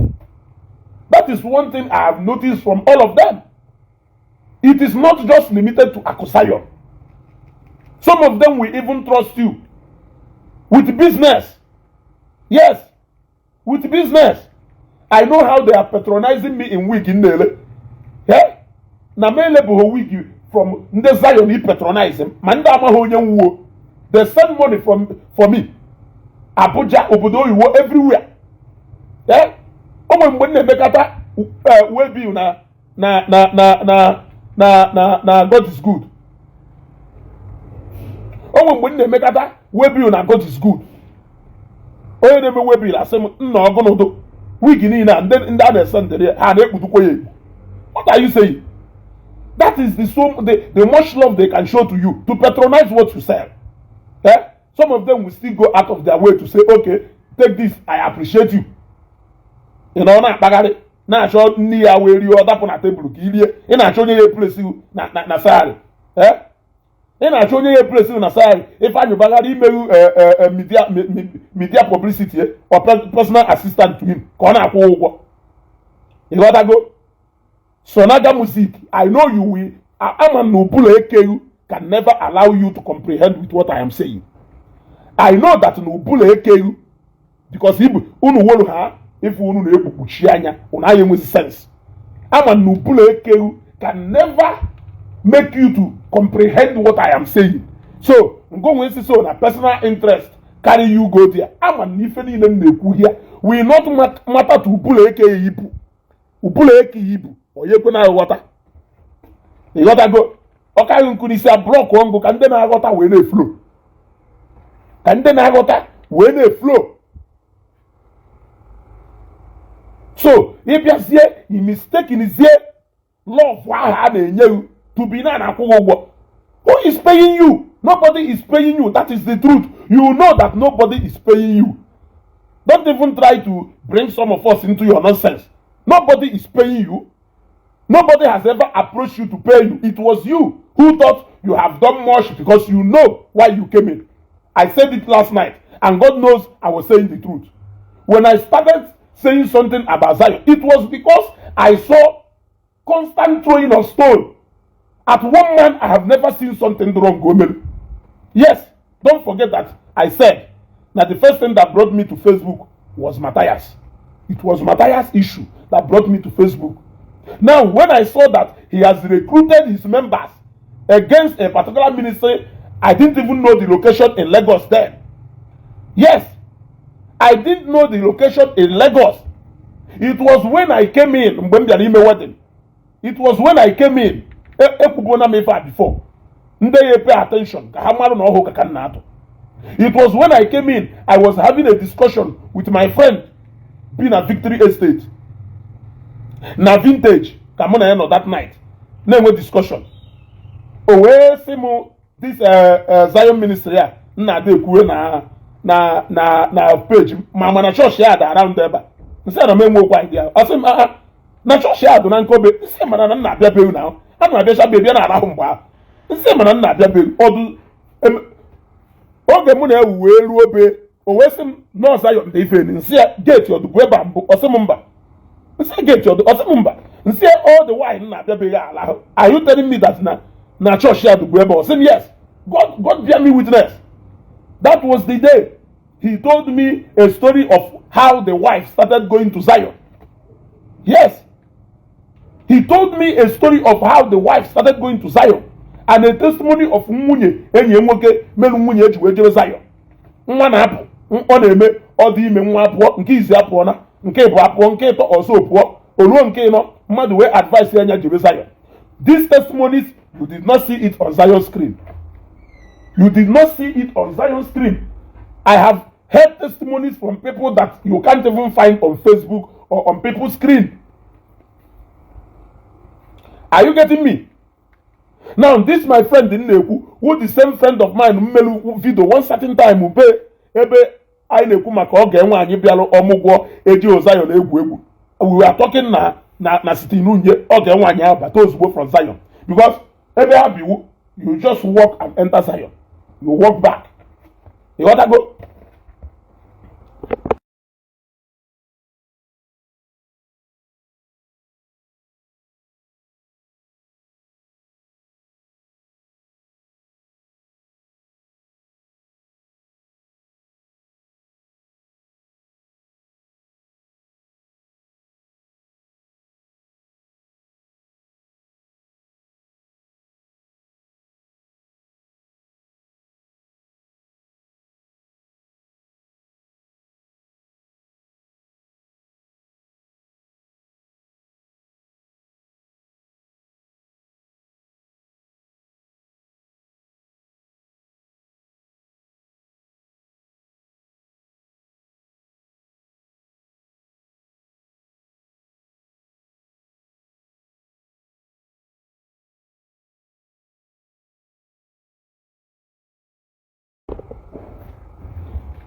That is one thing I have noticed from all of them. It is not just limited to Aku Zion. Some of them will even trust you with business. Yes, with business. I know how they are patronizing me in wig in Nele. Yeah? Na me elebụghị wig from ndị Zion i patronize m, ma ndị amaghị onye nwuo. They send money from for me. Abuja, obodo oyibo, everywhere. Yeah? O nwere mgbe m na-emekata waybill na God is Good. O nwere mgbe m na-emekata waybill na God is Good. Onye na-eme waybill asị m nna ọgụnụdụ wig niile a ndị a na-ese ndịrị ha na-ekputukwa ya egbu. What are you saying? That is the so the much love they can show to you to patronize what you sell. Eh? Some of them will still go out of their way to say, "Okay, take this, I appreciate you." Ị nọ na-akpagharị na-achọ nne ya wee rie, ọ dapụ na tebụl ka i rie. Ị na-achọ onye ya eplesi na salary. Eh? Ị na-achọ onye ya eplesi na salary. Ifeanyị Ụbaghara imeghu media publicity or personal assistant to him ka ọ na-akwụ ụgwọ. Ịghọtago? Sonaga Music, I know you will. Ama na ụbụla ekeghị can never allow you to comprehend with what I am saying. I know that na ụbụla ekeghị because ibu unu wolu ha ife unu na-ekpukpuchi anya unu anya enwezi sense. Ama na ụbụla ekeghị can never make you to comprehend what I am saying. So ngo nwee si so na personal interest carry you go there. Ama na ife niile m na-ekwu here will not matter to ụbụla ekeghị ibu, ụbụla ekeghị ibu onye kwe na-aghọta. Ịghọtago? Ọkaghị nkụ n'isi a block ngụ ka ndị na-aghọta wee na-eflo, ka ndị na-aghọta wee na-eflo. So ịbịazie i mistakenzie love ahụ a na-enye you to be na na-akwụ gị ụgwọ. Who is paying you? Nobody is paying you. That is the truth. You know that nobody is paying you. Don't even try to bring some of us into your nonsense. Nobody is paying you. Nobody has ever approached you to pay you. It was you who thought you have done much because you know why you came in. I said it last night, and God knows I was saying the truth. When I started saying something about Zion, it was because I saw constant throwing of stone at one man. I have never seen something wrong. Gomel. Yes, don't forget that I said that the first thing that brought me to Facebook was Matthias. It was Matthias' issue that brought me to Facebook. Now, when I saw that he has recruited his members against a particular ministry, I didn't even know the location in Lagos then. Yes, I didn't know the location in Lagos. It was when I came in, mgbe m bịara ime wedding. It was when I came in, ekwubuona m ife a before. Ndị ya pay attention ka ha mara na ọhụ ka m na-atụ. It was when I came in, I was having a discussion with my friend bi na Victory Estate. Na Vintage ka mụ na ya nọ that night na-enwe discussion. O wee sị m this Zion ministry a nna ada ekwuwe na page m ma mana chọọchị ya dị around ebe a. Nsị na m enwe okwu idea. Ọ sị m ah na chọọchị ya dị na Nkobe. Nsị mana na nna abịa bewu na ana m abịacha be bịa na arahụ mgbe ahụ. Nsị mana nna abịa bewu ọdụ oge mụ na-ewu wee ruo be o wee sị m nọọ Zion dị ife nsị ya gate ọdụgwu ebe a mbụ. Ọ sị m mba. Nsị gate ọdụ. Ọ sị m mba. Nsị ya all the while nna abịabeghị ala ahụ. Are you telling me that na chọọchị ya dụgwu ebe? Ọ sị m yes. God bear me witness. That was the day he told me a story of how the wife started going to Zion. Yes. He told me a story of how the wife started going to Zion and a testimony of nwunye enyi ya nwoke merụ nwunye eji wee jebe Zion. Nwa na-apụ, ọ na-eme ọ dị ime nwa apụọ, nke izi apụọ na nke ịbụ apụọ, nke ịtọ ọzọ pụọ, o ruo nke ịnọ mmadụ wee advice ya anya jebe Zion. These testimonies, you did not see it on Zion screen. You did not see it on Zion screen. I have heard testimonies from people that you can't even find on Facebook or on people's screen. Are you getting me? Now, this my friend Nneku, who the same friend of mine mmelu video one certain time ube ebe anyị na-ekwu maka oge nwaanyị bịalụ ọmụgwọ eji Zion egwu egwu. We were talking na site n'unye oge nwaanyị ahụ bata ozugbo from Zion, because ebe ha biwu, you just walk and enter Zion, you walk back. Ịghọtago?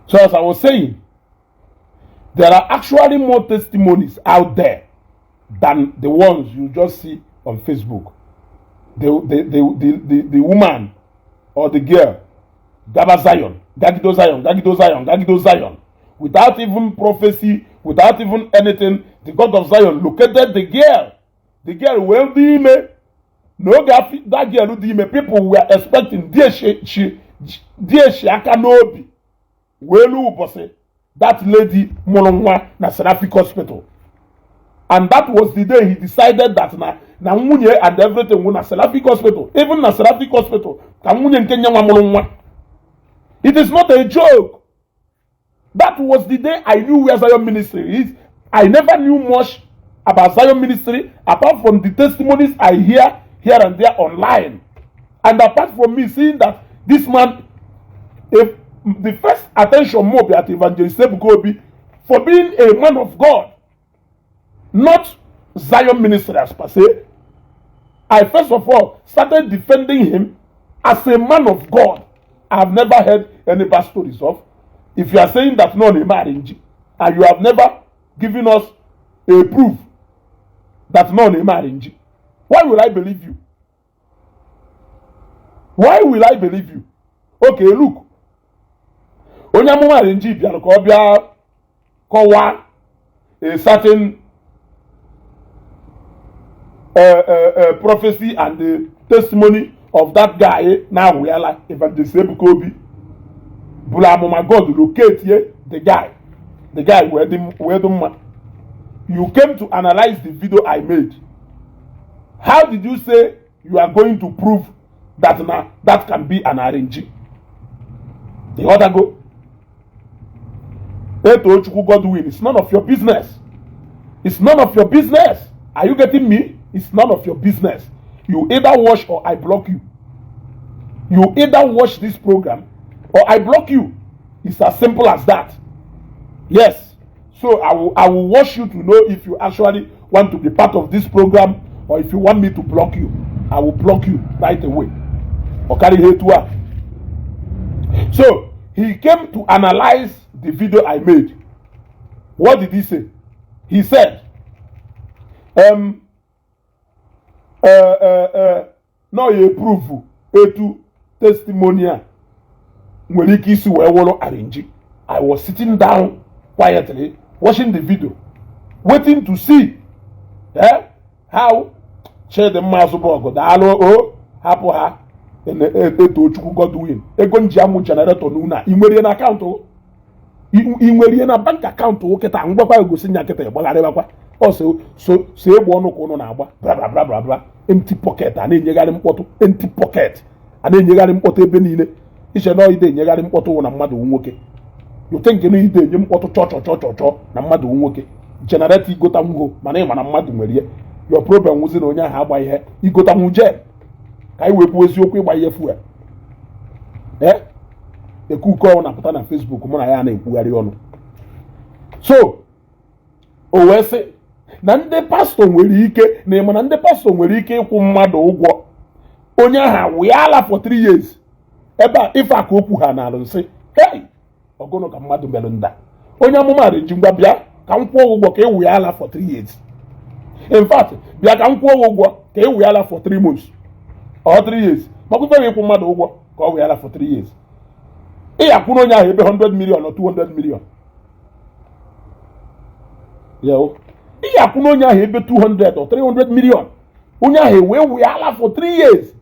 So as I was saying, there are actually more testimonies out there than the ones you just see on Facebook. The woman or the girl, Gaba Zion, Gagido Zion, Gagido Zion, Gagido Zion, without even prophecy, without even anything, the God of Zion located the girl. The girl well dị ime. N'oge that girl dị ime, people were expecting die she aka n'obi wee luo ụbọchị that lady mụrụ nwa na Seraphic Hospital. And that was the day he decided that na nwunye and everything wụ na Seraphic Hospital. Even na Seraphic Hospital ka nwunye nke nye nwa mụrụ nwa. It is not a joke. That was the day I knew where Zion Ministry is. I never knew much about Zion Ministry apart from the testimonies I hear here and there online. And apart from me seeing that this man, if the first attention more be at Evangelist Ebuka Obi for being a man of God, not Zion Ministry as per se. I first of all started defending him as a man of God. I've never heard any bad stories of. If you are saying that no marriage, and you have never given us a proof that no marriage, why will I believe you? Why will I believe you? Okay, look. Onye amụma Arinji bịara ka ọ bịa kọwaa a certain prophecy and the testimony of that guy na-awụyala Evangelist Ebuka Obi bụrụ amụma. God locate ye the guy, the guy wee dị mma. You came to analyze the video I made. How did you say you are going to prove that na that can be an arrange? The other go Etochukwu Godwin, it's none of your business. It's none of your business. Are you getting me? It's none of your business. You either watch or I block you. You either watch this program or I block you. It's as simple as that. Yes. So I will watch you to know if you actually want to be part of this program or if you want me to block you. I will block you right away. Or carry here to her. So he came to analyze the video I made. What did he say? He said, no, you prove etu testimony a nwere ike isi wee wụrụ arrange. I was sitting down quietly watching the video, waiting to see how Chidimma Azụbọgụ daalụ o hapụ ha. Etochukwu Godwin, ego nji amụ generator n'ụlọ a, ị nwere na account? Ị nwere ihe na bank account kịta? Ngwakwa egosi nya kịta, ịgbagharịbakwa ọ so so so egbe ọnụ ka ụnụ na-agba bla bla bla bla bla. Empty pocket a na-enyegharị mkpọtụ, empty pocket a na-enyegharị mkpọtụ ebe niile. Iche na ide enyegharị mkpọtụ wụ na mmadụ wụ nwoke. You think na ide enye mkpọtụ chọ chọ chọ chọ chọ na mmadụ wụ nwoke. Generator igota nwugo, mana ị ma na mmadụ nwere ihe. Your problem nwụzi na onye ahụ agba ihe igotanwu jen ka anyị wee kwuo eziokwu. Ịgba ihe fuel ee ekuke ọnwụ na-apụta na Facebook, mụ na ya na-ekwugharị ọnụ. So o wee sị na ndị pastọ nwere ike na ịma na ndị pastọ nwere ike ịkwụ mmadụ ụgwọ, onye ahụ awụyala for 3 years ebe a. Ife aka okwu ha na nsị, hey, ọgụnụ ka mmadụ mere nda. Onye amụma ji ngwa bịa ka m kwụọ ụgwọ ka ị wụyala for 3 years. In fact, bịa ka m kwụọ ụgwọ ka ị wụyala for 3 months or 3 years. Makwa ife ịkwụ mmadụ ụgwọ ka ọ wụyala for 3 years, ị ya kwụrụ onye ahụ ebe 100 million or 200 million. Yo, ị ya kwụrụ onye ahụ ebe 200 or 300 million, onye ahụ wee wụyala for 3 years,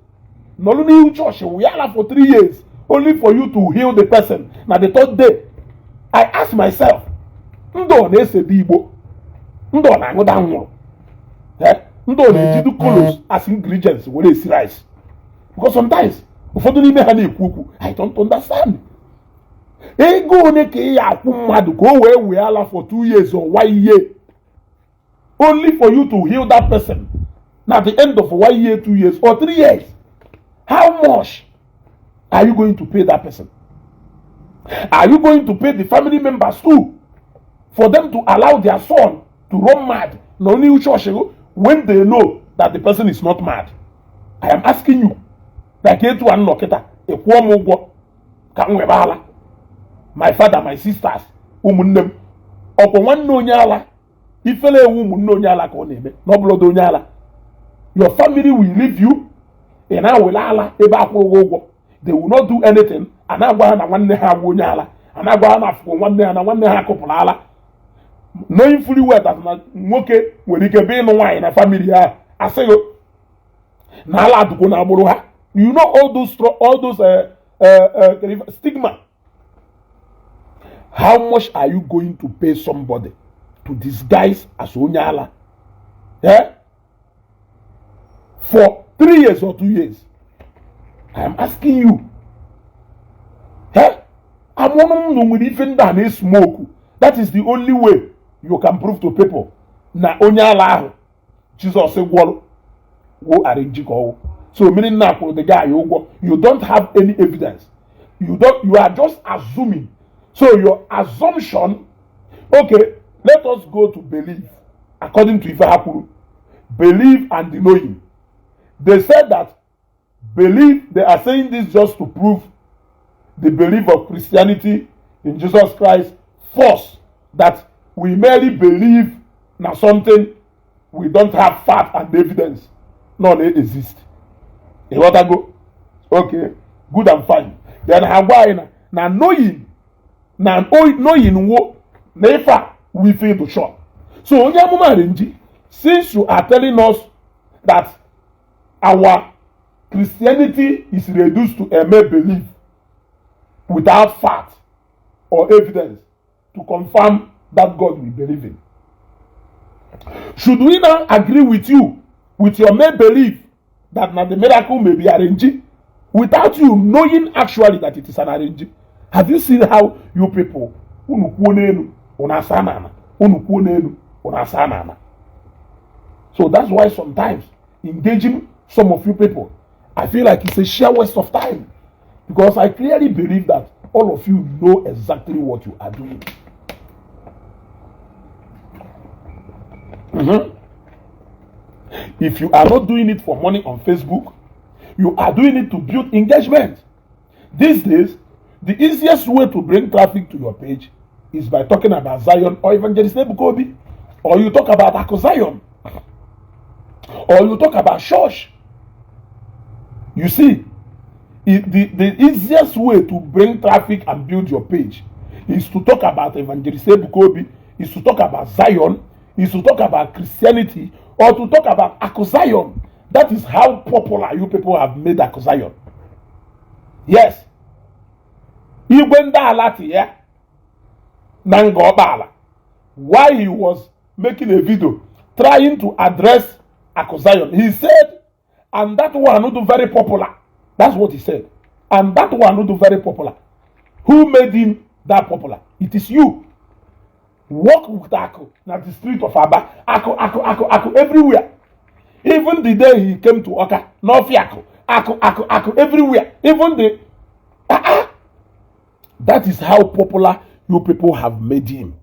nọrọ n'ihu chọọchị wụyala for 3 years, only for you to heal the person na the third day. I ask myself, ndụ ọ na-esebe igbo, ndụ ọ na-aṅụda nwụrụ, ndụ ọ na-ejidu colos as ingredients were esi rice? Because sometimes ụfọdụ n'ime ha na-ekwu okwu, I don't understand. Ego one ka ị ya akwụ mmadụ ka o wee wee ala for 2 years or one year, only for you to heal that person na the end of one year, 2 years or 3 years? How much are you going to pay that person? Are you going to pay the family members too, for them to allow their son to run mad na only church when they know that the person is not mad? I am asking you. Like etu a nnọ kịta, ịkwụọ m ụgwọ ka m webe ala, my father, my sisters, ụmụnne m, ọkwa nwanne onye ala ifele ewu, ụmụnne onye ala ka ọ na-eme na ọ bụlọdo onye ala. Your family will leave you. Ị na-awele ala ebe akwụrụ gị ụgwọ, they will not do anything. A na-agwa ha na nwanne ha agwụ onye ala, a na-agwa ha na afụkwụ nwanne ha na nwanne ha akụpụrụ ala, knowing fully well that na nwoke nwere ike bụ ịnụ nwaanyị na family ahụ, asịghị na ala adụgo na agbụrụ ha. You know all those stigma. How much are you going to pay somebody to disguise as onye ala, eh, for 3 years or 2 years? I am asking you. Eh, amụrụ m na nwere ife ndị a na-esmoke. That is the only way you can prove to people na onye ala ahụ Jizọs gwọrọ wo arrange ka ọwụ. So meaning na akwụrụ the guy ụgwọ, you don't have any evidence. You don't, you are just assuming. So your assumption, okay, let us go to believe. According to ife ha kwuru, believe and knowing, they said that believe, they are saying this just to prove the belief of Christianity in Jesus Christ false, that we merely believe na something we don't have fact and evidence none exist. Ịghọtago? Okay, good and fine. Then ha gwa anyị na knowing, na knowing wo na ife a we feel to sure. So onye amụma nji, since you are telling us that our Christianity is reduced to a mere belief without fact or evidence to confirm that God we believe in? Should we now agree with you, with your mere belief that now the miracle may be arranged, without you knowing actually that it is an arranged? Have you seen how you people, unu kwuo n'elu, unu asa n'ala, unu kwuo n'elu, unu asa n'ala? So that's why sometimes engaging some of you people, I feel like it's a sheer waste of time, because I clearly believe that all of you know exactly what you are doing. If you are not doing it for money on Facebook, you are doing it to build engagement. These days, the easiest way to bring traffic to your page is by talking about Zion or Evangelist Ebuka Obi, or you talk about Aku Zion, or you talk about church. You see, the easiest way to bring traffic and build your page is to talk about Evangelist Ebuka Obi, is to talk about Zion, is to talk about Christianity, or to talk about Aku Zion. That is how popular you people have made Aku Zion. Yes. Igwe ndị ala ti ya na nga ọkpaala, while he was making a video trying to address Aku Zion, he said, and that one who do very popular. That's what he said. And that one who do very popular. Who made him that popular? It is you. Walk with Aku na the street of Aba. Aku, Aku, Aku, Aku everywhere. Even the day he came to Oka, North Aku, Aku, Aku, Aku everywhere. Even the that is how popular you people have made him.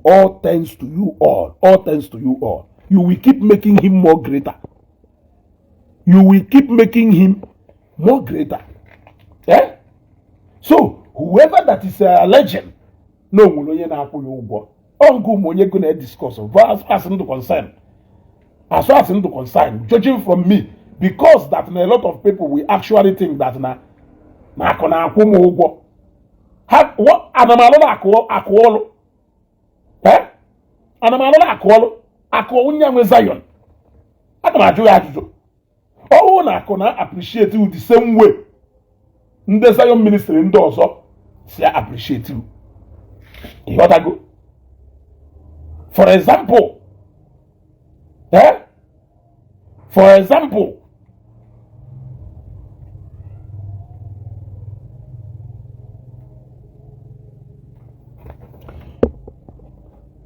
All thanks to you all. All thanks to you all. You will keep making him more greater. You will keep making him more greater. Eh? So, whoever that is a legend, no nwere onye na-akwụ ya ụgwọ. Ọ nke ụmụ onye go na-discuss, but as far as ndụ concern, as far as ndụ concern, judging from me, because that na a lot of people will actually think that na na akụ na-akwụ m ụgwọ. Ha ana m alụ akụ akụ ọlụ? Eh? Ana m alụ akụ ọlụ? Akụ onye nwe Zion. Aga m ajụ ya ajụjụ. Ọwụ na akụ na appreciate you the same way ndị Zion ministry ndị ọzọ si appreciate you. Ịghọtago? For example, eh? For example,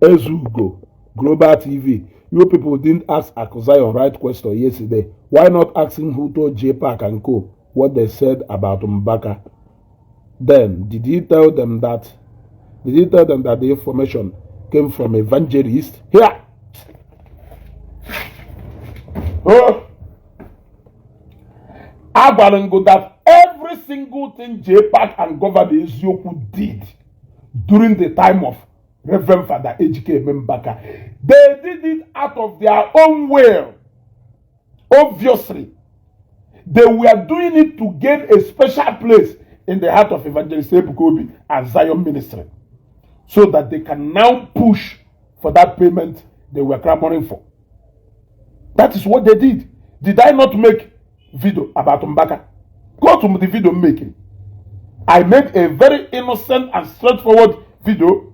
Ezugo, Global TV, you people didn't ask Aku Zion right question yesterday. Why not asking who told J Park and Co what they said about Mbaka? Then, did he tell them that? Did he tell them that the information came from evangelist? Here. Oh. Agwara m gị that every single thing J Park and Governor Eziokwu did during the time of Reverend Father Ejike Mbaka, they did it out of their own will. Obviously, they were doing it to gain a special place in the heart of Evangelist Ebuka Obi and Zion Ministry, so that they can now push for that payment they were clamoring for. That is what they did. Did I not make video about Mbaka? Go to the video making. I made a very innocent and straightforward video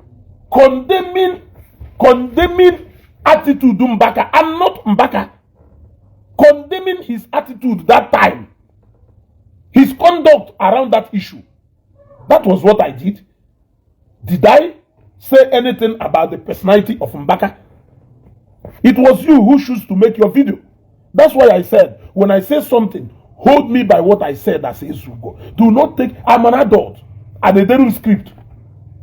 condemning attitude Mbaka, and not Mbaka, condemning his attitude that time, his conduct around that issue. That was what I did. Did I say anything about the personality of Mbaka? It was you who chose to make your video. That's why I said, when I say something, hold me by what I said as Ezugo. Do not take, I'm an adult. And a daily script.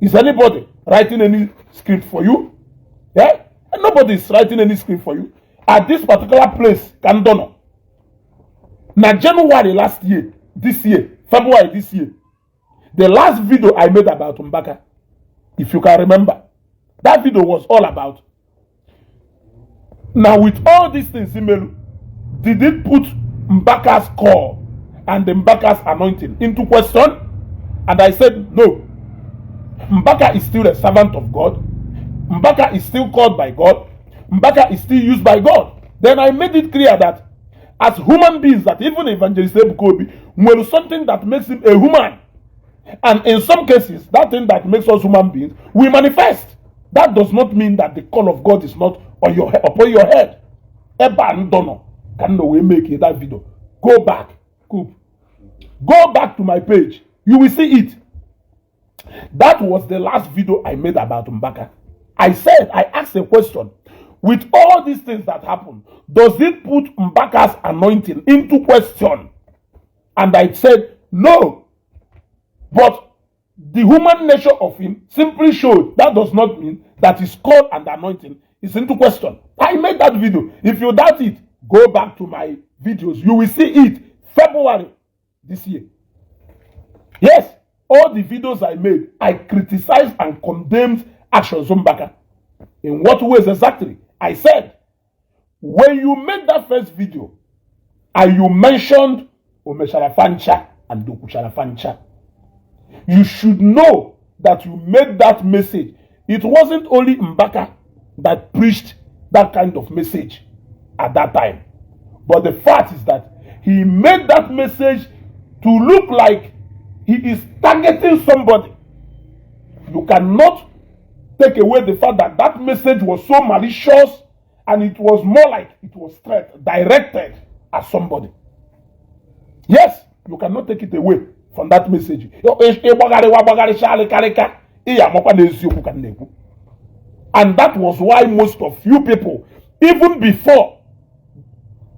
Is anybody writing any script for you? Yeah? Nobody is writing any script for you. At this particular place, Kandono. Now, January last year, this year, February this year, the last video I made about Mbaka, if you can remember, that video was all about. Now, with all these things, Imelu, did it put Mbaka's call and the Mbaka's anointing into question? And I said, no. Mbaka is still a servant of God. Mbaka is still called by God. Mbaka is still used by God. Then I made it clear that As human beings, that even Evangelist Ebuka Obi nwere something that makes him a human. And in some cases, that thing that makes us human beings, we manifest. That does not mean that the call of God is not on your upon your head. Ebe a ndọnọ ka m nọ wee make that video. Go back, Coop. Go back to my page. You will see it. That was the last video I made about Mbaka. I said, I asked a question. With all these things that happen, does it put Mbaka's anointing into question? And I said, no. But the human nature of him simply showed that does not mean that his call and anointing is into question. I made that video. If you doubt it, go back to my videos. You will see it. February this year. Yes, all the videos I made, I criticized and condemned actions Mbaka. In what ways exactly? I said, when you made that first video and you mentioned Omeshara Fancha and Dokuchara Fancha, you should know that you made that message. It wasn't only Mbaka that preached that kind of message at that time. But the fact is that he made that message to look like he is targeting somebody. You cannot take away the fact that that message was so malicious and it was more like it was threat directed at somebody. Yes, you cannot take it away from that message. Ịgbagharịwa gbagharịcha ị ya amakwa n'eziokwu ka m na-ekwu. And that was why most of you people, even before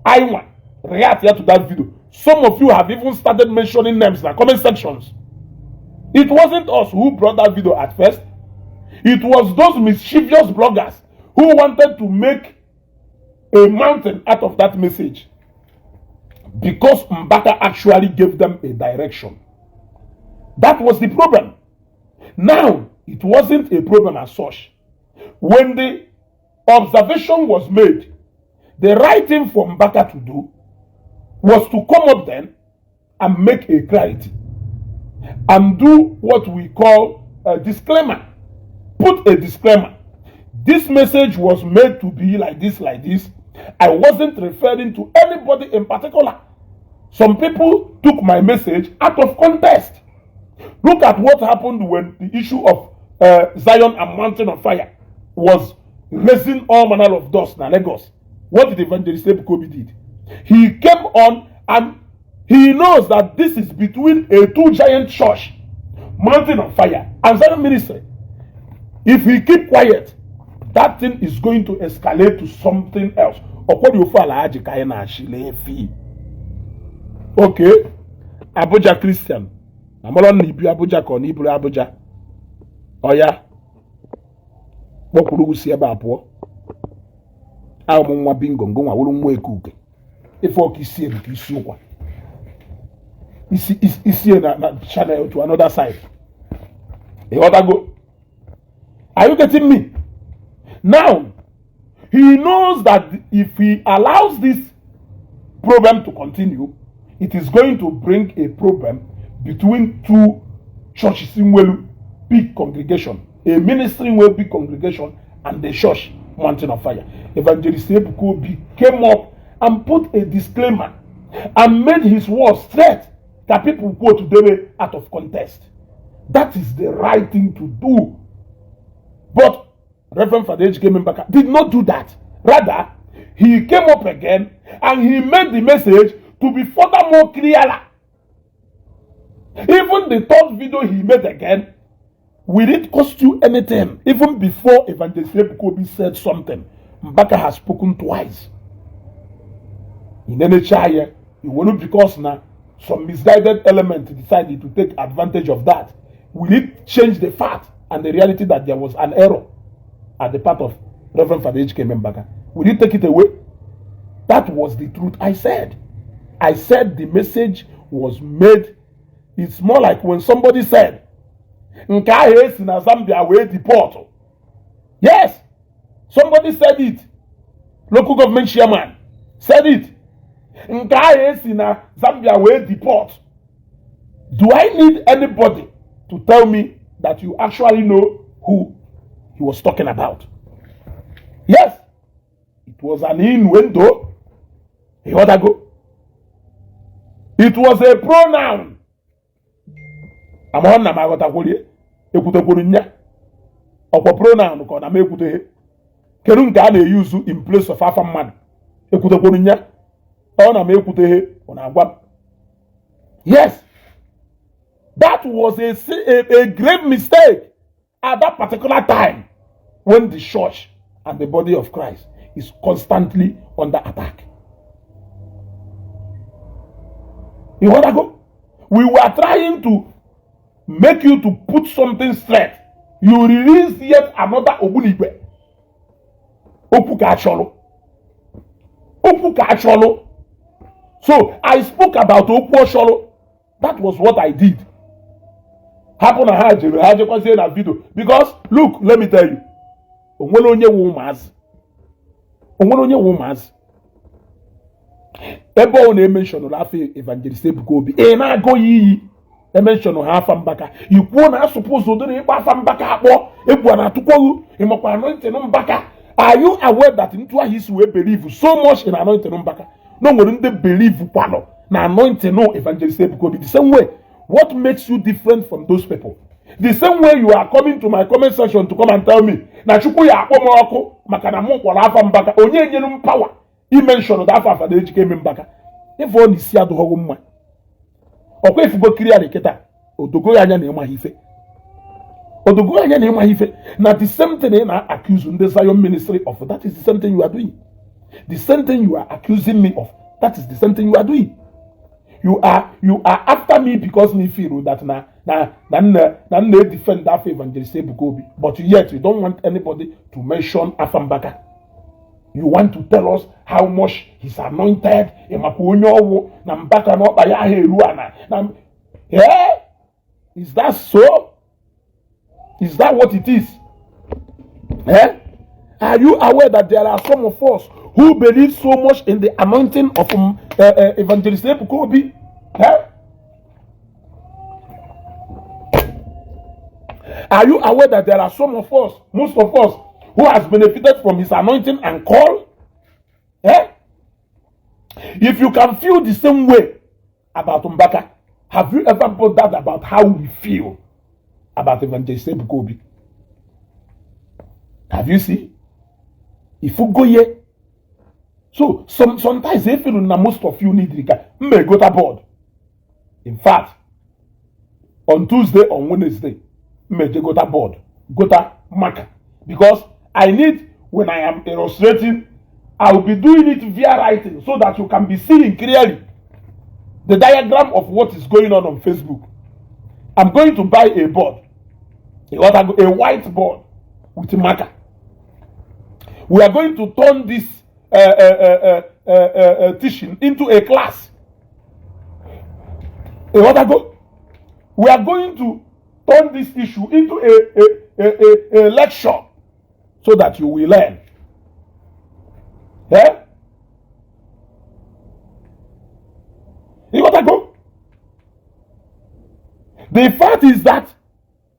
I react here to that video, some of you have even started mentioning names in the comment sections. It wasn't us who brought that video at first. It was those mischievous bloggers who wanted to make a mountain out of that message because Mbaka actually gave them a direction. That was the problem. Now, it wasn't a problem as such. When the observation was made, the right thing for Mbaka to do was to come up then and make a clarity and do what we call a disclaimer. Put a disclaimer. This message was made to be like this, like this. I wasn't referring to anybody in particular. Some people took my message out of context. Look at what happened when the issue of Zion and Mountain of Fire was raising all manner of dust in Lagos. What did Evangelist Ebuka Obi did? He came on and he knows that this is between a two giant church, Mountain of Fire and Zion Ministry. If he keep quiet, that thing is going to escalate to something else. Ọkwọdị ofu ala ha ji ka anyị na-achị efi. Okay, Abuja Christian. Amara na ibi Abuja ka ọ na iburu Abuja. Ọya kpọkwuru si ebe a pụọ. Ahụ m nwa bingo ngo nwa wụrụ nwa ekuke. Ife ọka isi ebu ka isi ụkwa. Isi isi na channel to another side. Ịghọtago? Are you getting me? Now, he knows that if he allows this problem to continue, it is going to bring a problem between two churches in Welu, big congregation, a ministry in Welu, big congregation, and the church, Mountain of Fire. Evangelist Ebuka Obi came up and put a disclaimer and made his words straight that people quote today out of context. That is the right thing to do. But Reverend Father H.K. Mbaka did not do that. Rather, he came up again and he made the message to be further more clearer. Even the third video he made again, will it cost you anything? Even before Evangelist Ebuka Obi said something, Mbaka has spoken twice. In NHI, it will because now some misguided element decided to take advantage of that. Will it change the fact and the reality that there was an error at the part of Reverend Father H.K. Mbaka? Will you take it away? That was the truth I said. I said the message was made. It's more like when somebody said, nke ahụ esi na Zambia wee deport. Yes, somebody said it. Local government chairman said it. Nke ahụ esi na Zambia wee deport. Do I need anybody to tell me that you actually know who he was talking about? Yes, it was an innuendo. Ịghọtago? It was a pronoun. Amahọ nna m aghọtakwurie ekwutekwuru nya ọkwa pronoun ka ọ na m ekwuteghe. Kedu nke a na-eyuzu in place of afa mmadụ? Ekwutekwuru nya ọ na m ekwuteghe, ọ na-agwa m. Yes, that was a grave mistake at that particular time when the church and the body of Christ is constantly under attack. You want to go? We were trying to make you to put something straight. You release yet another ogbunigwe. Okwu ka achọrọ. Okwu ka achọrọ. So I spoke about okwu ọchọrọ. That was what I did. Hapụ na ha jere ha jekwazie na video, because look, let me tell you, onwere onye wụ ụmụazị, onwere onye wụ ụmụazị ebe ọ na-ementionụrụ afa Evangelist Ebuka Obi, ị na-agụ ya iyi. Ementionụ ha afa Mbaka, ikwuo na asụpụ ụdịrị ịkpọ afa Mbaka akpọ egwu a na-atụkwaghụ. Ịmakwa anointing Mbaka? Are you aware that ntu ahụ isi wee believe so much in anointing Mbaka, na o nwere ndị believe kwanụ na anointing Evangelist Ebuka Obi the same way? What makes you different from those people? The same way you are coming to my comment section to come and tell me na Chukwu ya akpọ m ọkụ maka na mụ kpọrọ afa Mbaka. Onye nyere m power imention afa afa na ejike eme Mbaka? Ife ọ na isi adụghọghị mma. Ọkwa ifugo kiri ya kịta, odogo ya anya na ịmaghị ife, odogo anya na ịmaghị ife na the same thing ị na-accuse ndị Zion Ministry of, that is the same thing you are doing. The same thing you are accusing me of, that is the same thing you are doing. You are after me because me feel that na nna defend afa Evangelist Ebuka Obi, but yet you don't want anybody to mention afa Mbaka. You want to tell us how much he's anointed. Ịmakwa onye ọwụ na Mbaka na ọkpa ya ahụ eru ana na. Yeah? Is that so? Is that what it is? Eh? Are you aware that there are some of us who believe so much in the anointing of Evangelist Ebuka Obi? Eh? Are you aware that there are some of us, most of us, who has benefited from his anointing and call? Eh? If you can feel the same way about Mbaka, have you ever bothered about how we feel about Evangelist Ebuka Obi? Have you seen? If you go here, so sometimes they feel na most of you need the may go to board. In fact, on Tuesday or Wednesday, may go to board, go to marker, because I need, when I am illustrating, I will be doing it via writing so that you can be seeing clearly the diagram of what is going on Facebook. I'm going to buy a board, a whiteboard with a marker. We are going to turn this teaching into a class. We are going to turn this issue into a lecture so that you will learn. Yeah? You got to go. The fact is that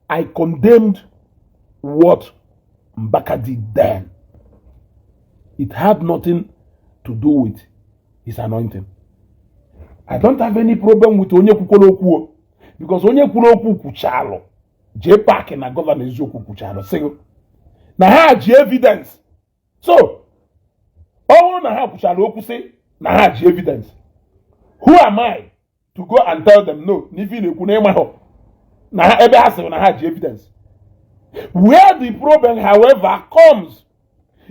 I condemned what Mbaka did then. It had nothing to do with his anointing. I don't have any problem with onye kwukworo okwu, because onye kwuru okwu kwuchalụ. Jee paaki na Governor Eziokwu kwuchalụ sị na ha ji evidence. So ọ bụrụ na ha kwuchara okwu sị na ha ji evidence, who am I to go and tell them no na ife ị na-ekwu na ịmahụ na ha ebe ha sịrị na ha ji evidence? Where the problem, however, comes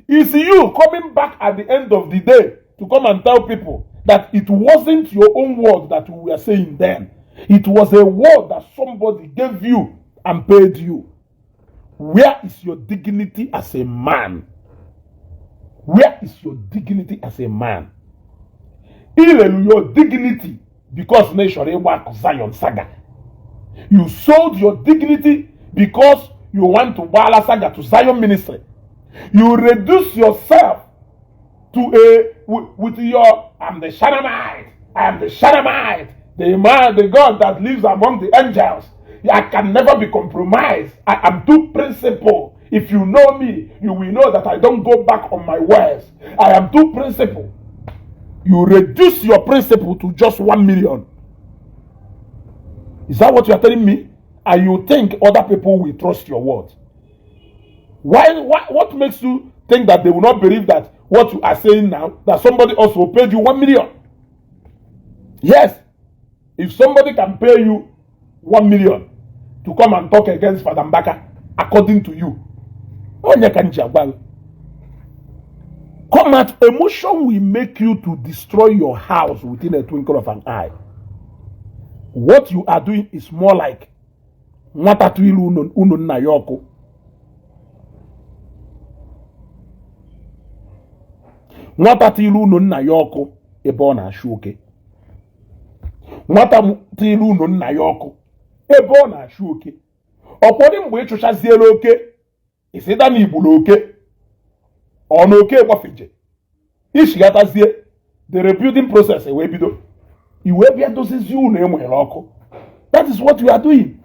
is you coming back at the end of the day to come and tell people that it wasn't your own word that we were saying then. It was a word that somebody gave you and paid you. Where is your dignity as a man? Where is your dignity as a man? Ilelu your dignity because nation ịgba Zion saga. You sold your dignity because you want to gbala saga to Zion Ministry. You reduce yourself to a with your I'm the Shanamite, I am the Shanamite, the man, the God that lives among the angels. I can never be compromised. I am too principled. If you know me, you will know that I don't go back on my words. I am too principled. You reduce your principle to just 1 million. Is that what you are telling me? And you think other people will trust your word? Why, what makes you think that they will not believe that what you are saying now, that somebody also paid you 1 million? Yes, if somebody can pay you 1 million to come and talk against Father Mbaka, according to you, onye ka m ji agwa gị? Come at emotion will make you to destroy your house within a twinkle of an eye. What you are doing is more like nwata tụ ilu unu nna ya ọkụ. Nwata tụ ilu unu nna ya ọkụ ebe ọ na-achụ oke. Nwata tụ ilu unu nna ya ọkụ ebe ọ na-achụ oke. Ọkwọdị mgbe ị chụchaziela oke, isi da na igburu oke, ọ na oke gbafeje, ichighatazie, the rebuilding process wee bido, i wee bịa dozizie ụlọ enwere ọkụ. That is what you are doing.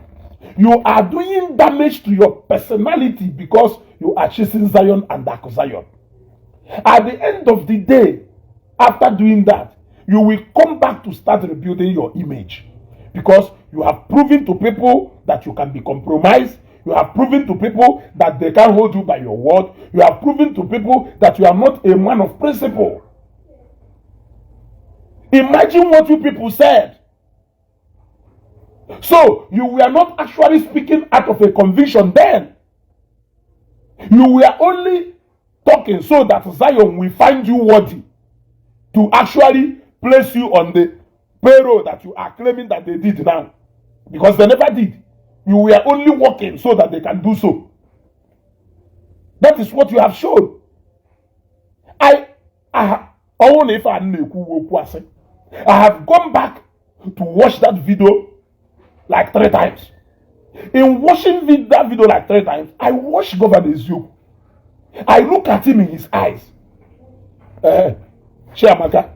You are doing damage to your personality because you are chasing Zion and Dark Zion. At the end of the day, after doing that, you will come back to start rebuilding your image because you have proven to people that you can be compromised. You have proven to people that they can hold you by your word. You have proven to people that you are not a man of principle. Imagine what you people said. So you were not actually speaking out of a conviction then. You were only talking so that Zion will find you worthy to actually place you on the payroll that you are claiming that they did now. Because they never did. You were only working so that they can do so. That is what you have shown. I only if I I have gone back to watch that video like three times. In watching that video like three times, I watch Governor Eziokwu. I look at him in his eyes. Chiamaka.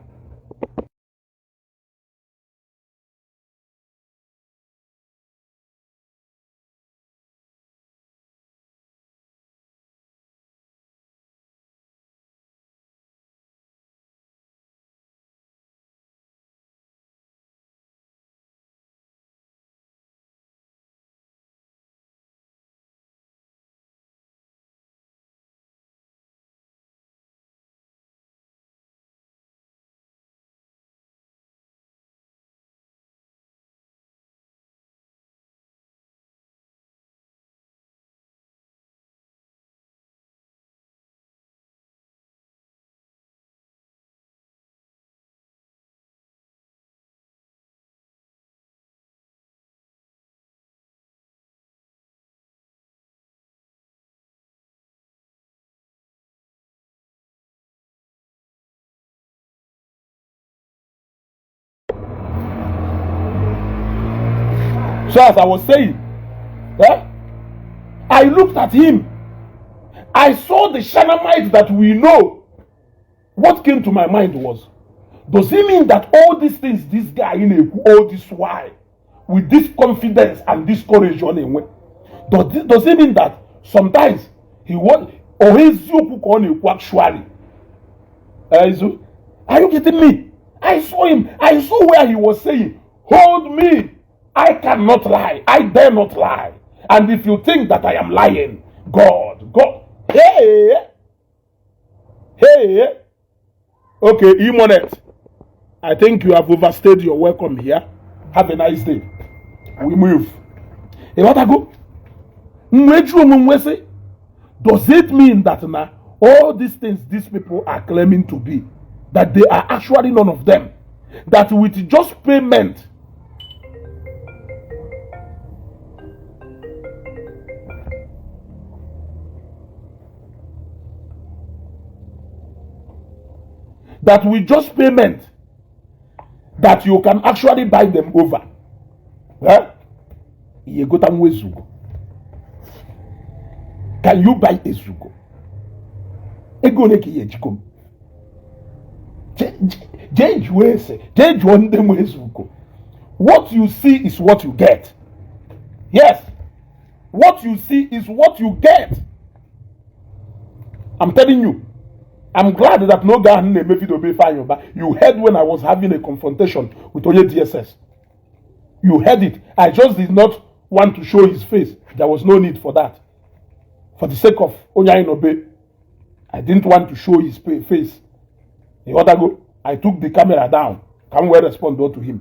So as I was saying, I looked at him. I saw the Shunnamite that we know. What came to my mind was, does it mean that all these things this guy in a all this why, with this confidence and this courage on him, does it mean that sometimes he want or his actually? Are you getting me? I saw him. I saw where he was saying, hold me. I cannot lie. I dare not lie. And if you think that I am lying, God, God, hey, hey. Okay, Imonet, I think you have overstayed your welcome here. Have a nice day. We move. Hey, what I go? Does it mean that now all these things these people are claiming to be, that they are actually none of them? That with just payment, that with just payment, that you can actually buy them over. Huh? You go to Ezugo. Can you buy Ezugo? Ego ole ka ihe ejikọ m? Jee jụọ ese, jee jụọ ndị nwe Ezugo. What you see is what you get. Yes. What you see is what you get. I'm telling you. I'm glad that no guy na-eme video be Ifeanyi Uba. You heard when I was having a confrontation with onye DSS. You heard it. I just did not want to show his face. There was no need for that. For the sake of onye anyị nọ be, I didn't want to show his face. Ịghọtago? I took the camera down ka m wee respond to him.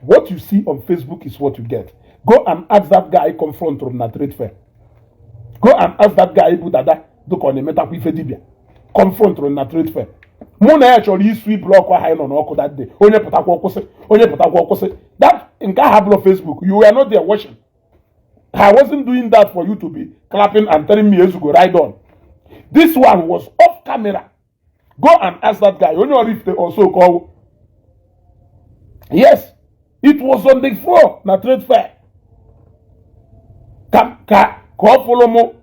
What you see on Facebook is what you get. Go and ask that guy confront from na trade fair. Go and ask that guy bụ dada dịka ọ na-emetakwa ife dibịa confront na trade fair. Mụ na ya chọrọ isu block ahụ anyị nọ n'ọkụ that day. Onye pụtakwa ọkwụsị, onye pụtakwa ọkwụsị. That nke ahụ abụrụ Facebook. You were not there watching. I wasn't doing that for you to be clapping and telling me, "Ezugo, ride on." This one was off camera. Go and ask that guy. Onye Oraifite also call. Yes, it was on the floor na trade fair. Ka ka ka ọ fụrụ mụ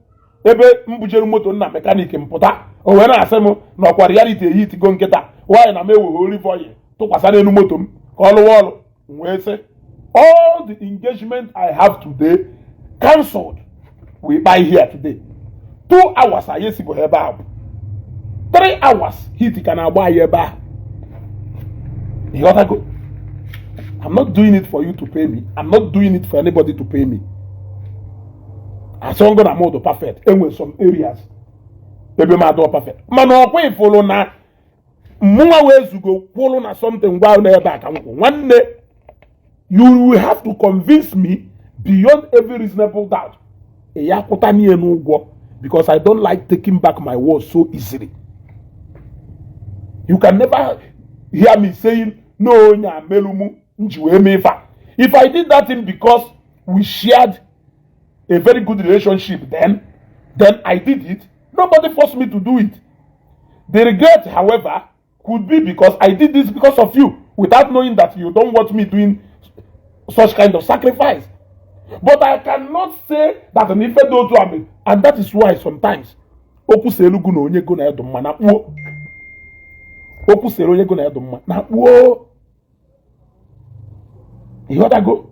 ebe m bujere moto nna mechanic m pụta, o wee na-asị m na ọkwa reality ehitigo nkịta nwaanyị na m eweghe olive oil tụkwasị n'elu moto m ka ọ lụwa ọrụ. M wee sị, all the engagement I have today cancelled. We buy here today. 2 hours anyị esigo ebe ahụ, 3 hours heat ka na-agba anyị ebe ahụ. Ịghọtago? I'm not doing it for you to pay me. I'm not doing it for anybody to pay me. Asọngọ na mọdụ perfect. Enwere some areas ebe m adọ perfect, mana ọkwa ifụlụ na mụnwa wee zugo kwụlụ na something gwa n'ebe a ka m kwụ. Nwanne, you will have to convince me beyond every reasonable doubt. Ya kwụta n'ihe n'ụgwọ, because I don't like taking back my words so easily. You can never hear me saying no onye amelumu nji wee mee ife a. If I did that thing because we shared a very good relationship, then I did it. Nobody forced me to do it. The regret, however, could be because I did this because of you, without knowing that you don't want me doing such kind of sacrifice. But I cannot say that an ife dị otu a. And that is why sometimes okwu sere ugwu na onye go na edu mma na kpuo okwu sere onye go na edu mma na kpuo. Ịghọtago?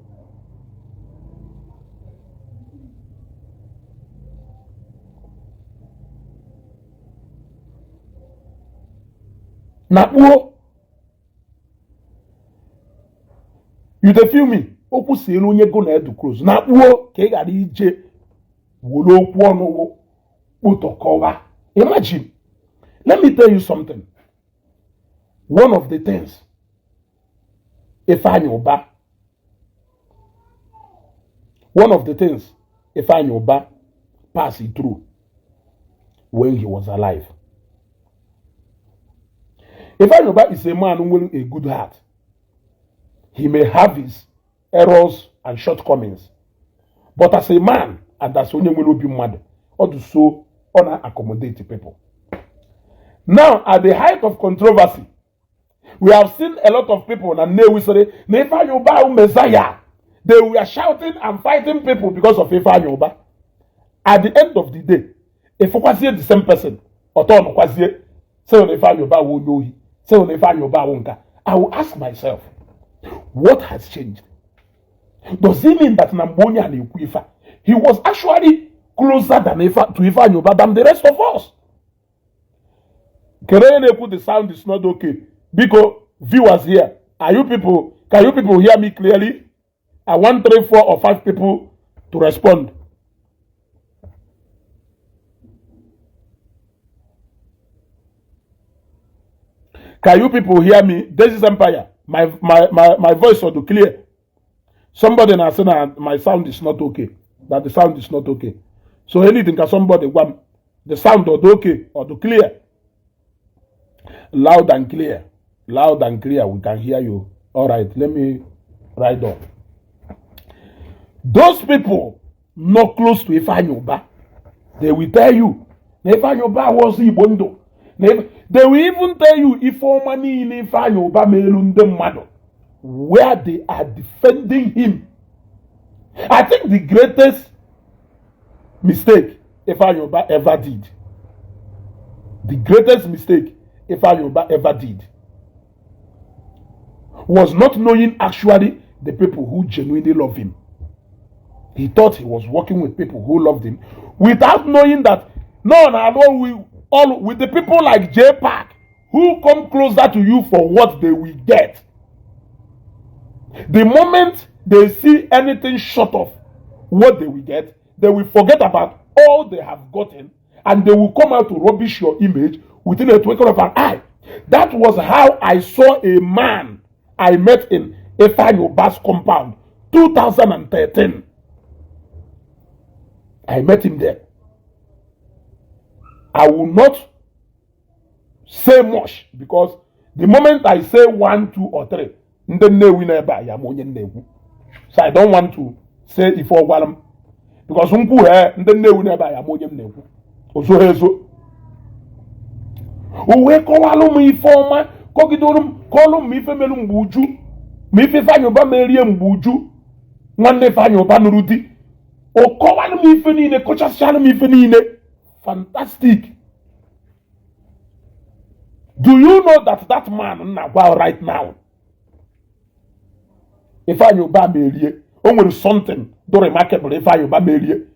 Na kpuo. You dey feel me? Okwu sere onye go na edu close na kpuo ka ị ghara ije were okwu ọnụ kpụtọkọwa. Imagine, let me tell you something. One of the things Ifeanyi Uba, one of the things Ifeanyi Uba passed through when he was alive. Ifeanyi Uba is a man with a good heart. He may have his errors and shortcomings, but as a man and as onye nwere obi mmadụ, ọ dị so ọ na-accommodate people. Now, at the height of controversy, we have seen a lot of people na Nnewi sịrị na Ifeanyi Uba ahụ Messiah. They were shouting and fighting people because of Ifeanyi Uba. At the end of the day, ịfụkwazie the same person ọtọ nọkwazie sị na Ifeanyi Uba wụ onye ohi, sị na Ifeanyi Uba wụ nka. I will ask myself, what has changed? Does it mean that na mgbe onye a na-ekwu ife a, he was actually closer than Ife, to Ifeanyi Uba than the rest of us? Kere onye na-ekwu the sound is not okay? Biko, viewers here, are you people, can you people hear me clearly? I want three, four or five people to respond. Can you people hear me? This is Empire. My voice or clear. Somebody na say na my sound is not okay, that the sound is not okay. So anything, can somebody gwa m the sound or okay or the clear? Loud and clear, loud and clear. We can hear you. All right, let me write down. Those people not close to Ifeanyi Uba, they will tell you na Ifeanyi Uba was Igbo ndụ. They will even tell you ife ọma niile Ifeanyi Uba meelu ndị mmadụ where they are defending him. I think the greatest mistake Ifeanyi Uba ever did, the greatest mistake Ifeanyi Uba ever did was not knowing actually the people who genuinely love him. He thought he was working with people who loved him without knowing that no, no, we all with the people like J Park who come closer to you for what they will get. The moment they see anything short of what they will get, they will forget about all they have gotten and they will come out to rubbish your image within a twinkle of an eye. That was how I saw a man I met in Ifeanyi Ubah's compound, 2013. I met him there. I will not say much because the moment I say 1, 2, or 3, ndị Nnewi na ebe a ya ma onye na-ekwu. So I don't want to say ife ọ gwara m because nkwu he ndị Nnewi na ebe a ya ma onye m na-ekwu. Ozo ha ezo. O wee kọwalụ m ife ọma, kọgidoro m, kọọlụ m ife melu mgbe uju, ma ife Ifeanyi Ubah merie mgbe uju, nwanne Ifeanyi Ubah nụrụ di. O kọwalụ m ife niile, kọchasịalụ m ife niile. Fantastic. Do you know that that man na-agwa right now, Ifeanyi Ubah merie, o nwere something do remarkable Ifeanyi Ubah merie.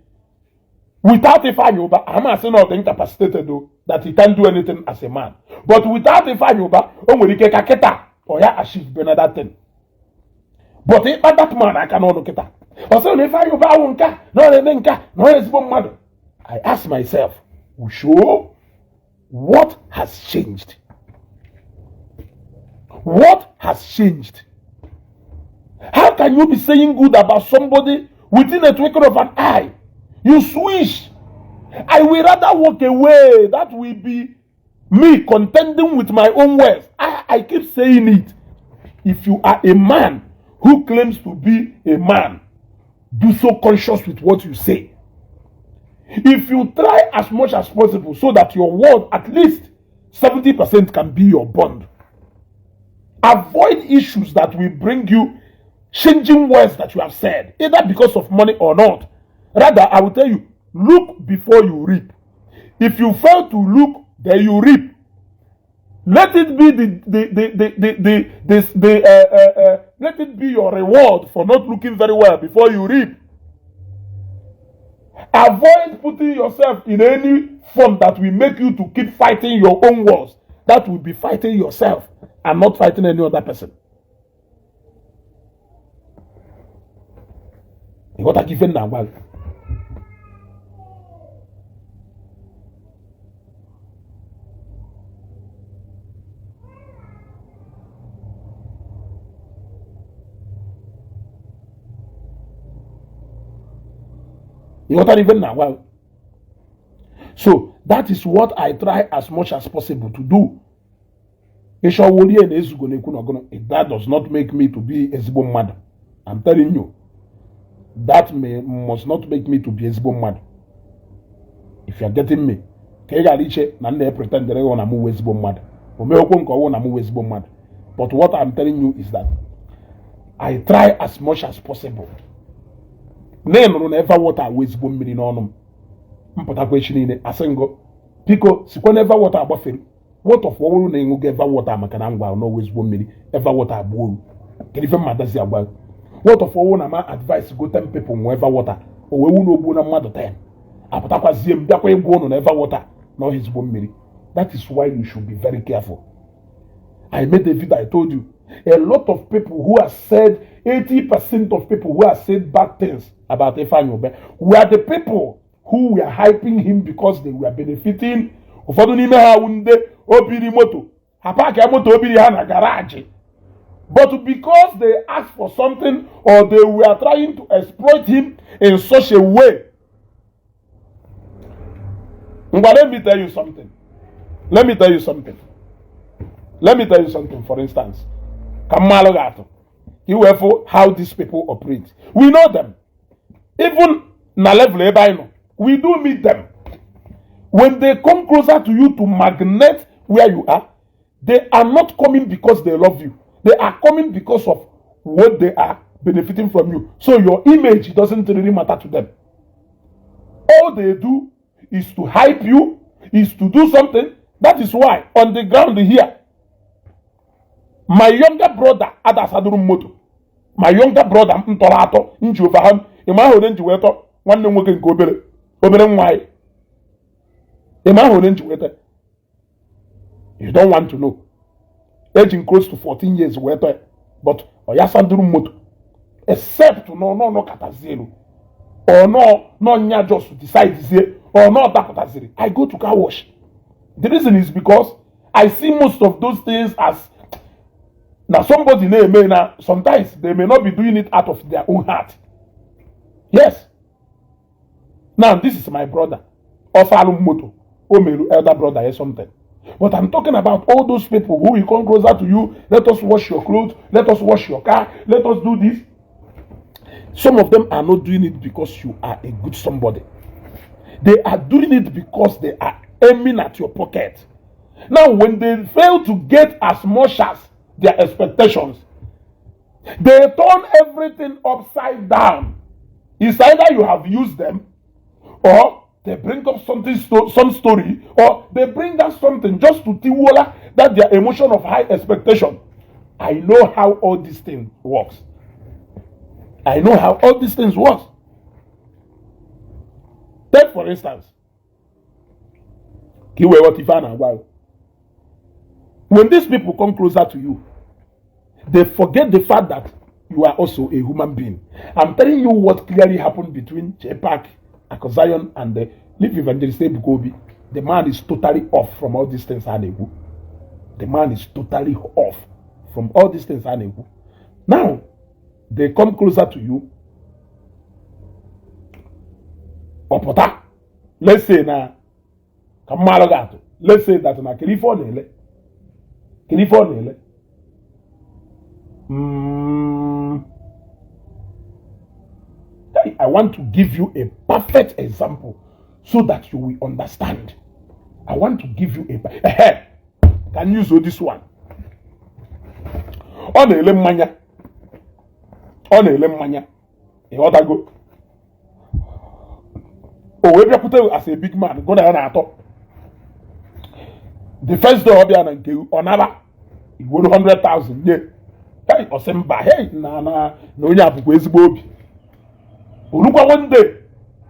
Without Ifeanyi Ubah, I'm not saying not incapacitated though, that he can't do anything as a man. But without Ifeanyi Ubah, o nwere ike ka kịta ọ ya achieve another thing. But ịkpa that man aka n'ọnụ kịta, ọ sịrị na Ifeanyi Ubah awụ nka, na ọ na-eme nka, na ọ ezigbo mmadụ. I ask myself, sure, what has changed? What has changed? How can you be saying good about somebody within a twinkle of an eye? You swish. I will rather walk away. That will be me contending with my own words. I keep saying it. If you are a man who claims to be a man, do so conscious with what you say. If you try as much as possible so that your word at least 70% can be your bond. Avoid issues that will bring you changing words that you have said, either because of money or not. Rather, I will tell you, look before you reap. If you fail to look, then you reap. Let it be the let it be your reward for not looking very well before you reap. Avoid putting yourself in any form that will make you to keep fighting your own wars. That will be fighting yourself and not fighting any other person. Ịghọta ka ife na-agwa gị? Ịghọtara ife na-agwa gị? So that is what I try as much as possible to do. Ịchọworie na ezugo na-ekwu na ọgụnụ, that does not make me to be ezigbo mmadụ. I'm telling you, that must not make me to be ezigbo mmadụ. If you are getting me, ka ị ghara iche na m na-epretendere ịghọ na mụ wụ ezigbo mmadụ. O meghekwo nke ọwụ na mụ wụ ezigbo mmadụ. But what I'm telling you is that I try as much as possible. Na ị nụrụ na Eva Water wụ ezigbo mmiri n'ọnụ m, mpụtakwa echi niile asị ngụ biko sikwa na Eva Water agbafere. What of ọwụrụ na ịṅụgo Eva Water maka na ngwa n'ọwụ ezigbo mmiri, Eva Water agbuo oru? Kedu ife mmadụ si agwa? What of ọwụrụ na ma advice go 10 people ṅụọ Eva Water, o wee wu na ogbuo na mmadụ 10, apụtakwazie m bịakwa ịgwa ụnụ na Eva Water na ọha ezigbo mmiri? That is why you should be very careful. I made a video, I told you, a lot of people who have said, 80% of people who have said bad things about Ifeanyi Ubah were the people who were hyping him because they were benefiting. Ụfọdụ n'ime ha wụ ndị obiri moto ha park moto obiri ha na garage, but because they asked for something or they were trying to exploit him in such a way. Ngwa, let me tell you something. Let me tell you something. Let me tell you something. For instance, ka mmalụ gị atụ ka i wee fụ how these people operate. We know them. Even na level ebe anyị nọ, we do meet them. When they come closer to you to magnet where you are, they are not coming because they love you. They are coming because of what they are benefiting from you. So your image doesn't really matter to them. All they do is to hype you, is to do something. That is why on the ground here, my younger brother adasaduru moto. My younger brother m tọrọ atọ nji ofe ha ịma ahụ onye nji wee tọ nwanne m nwoke nke obere obere nwa anyị, ịma ahụ onye nji wee tọ. You don't want to know. Eji m close to 14 years wee tọ ya, but ọ ya sanduru moto. Except no no no katazie elu or no no nya just decide zie or no dapụtaziri, I go to car wash. The reason is because I see most of those things as na somebody na-eme na sometimes they may not be doing it out of their own heart. Yes, now this is my brother ọfalụ moto o meru elder brother ya something. But I'm talking about all those people who will come closer to you: "Let us wash your clothes, let us wash your car, let us do this." Some of them are not doing it because you are a good somebody. They are doing it because they are aiming at your pocket. Now, when they fail to get as much as their expectations, they turn everything upside down. It's either you have used them or they bring up something, some story, or they bring out something just to tiwola that their emotion of high expectation. I know how all this thing works. I know how all these things works. Take, for instance, ka i wee ghọta ife a na-agwa gị. When these people come closer to you, they forget the fact that you are also a human being. I'm telling you what clearly happened between JPAC, Zion, and the Leave Evangelist Ebuka Obi. The man is totally off from all these things a na-ekwu. The man is totally off from all these things a na-ekwu. Now, they come closer to you. Ọpụta. Let's say na ka mmalụ gị atụ. Let's say that na kedu ife ọ na-ele? Kedu ife ọ na-ele? I want to give you a perfect example so that you will understand. I want to give you a can use this one. Ọ na-ele mmanya. Ọ na-ele mmanya. Ịghọtago? O wee bịakwute as a big man, gụ na ya na-atọ. The first day ọ bịa na nke ọ nara iwere 100,000 nye. Hey, ọ sị mba, hey, na na na onye a bụkwa ezigbo obi. Olukwa one day,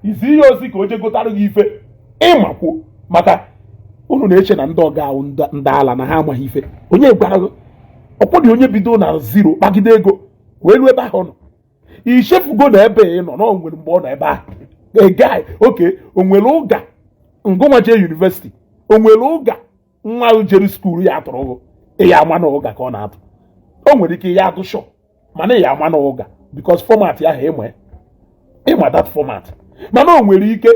izi ihe ozi ka o je gotara gị ife ịmakwuo maka unu na-eche na ndị ọga ahụ ndị ala na ha amaghị ife. Onye gwara gị ọkwọ dị onye bido na zero kpagide ego wee ruo ebe ahụ ọ nọ, ichefugo na ebe ị nọ na o nwere mgbe ọ nọ ebe ahụ. A guy, okay, o nwere ụga ngụnwa jee university, o nwere ụga nwa ahụ jere school ya atụrụ ụgụ ya ama na ụga ka ọ na-atụ. O nwere ike ya atụ shọ mana ya ama na ụga because format ahụ ịma ịma that format, mana o nwere ike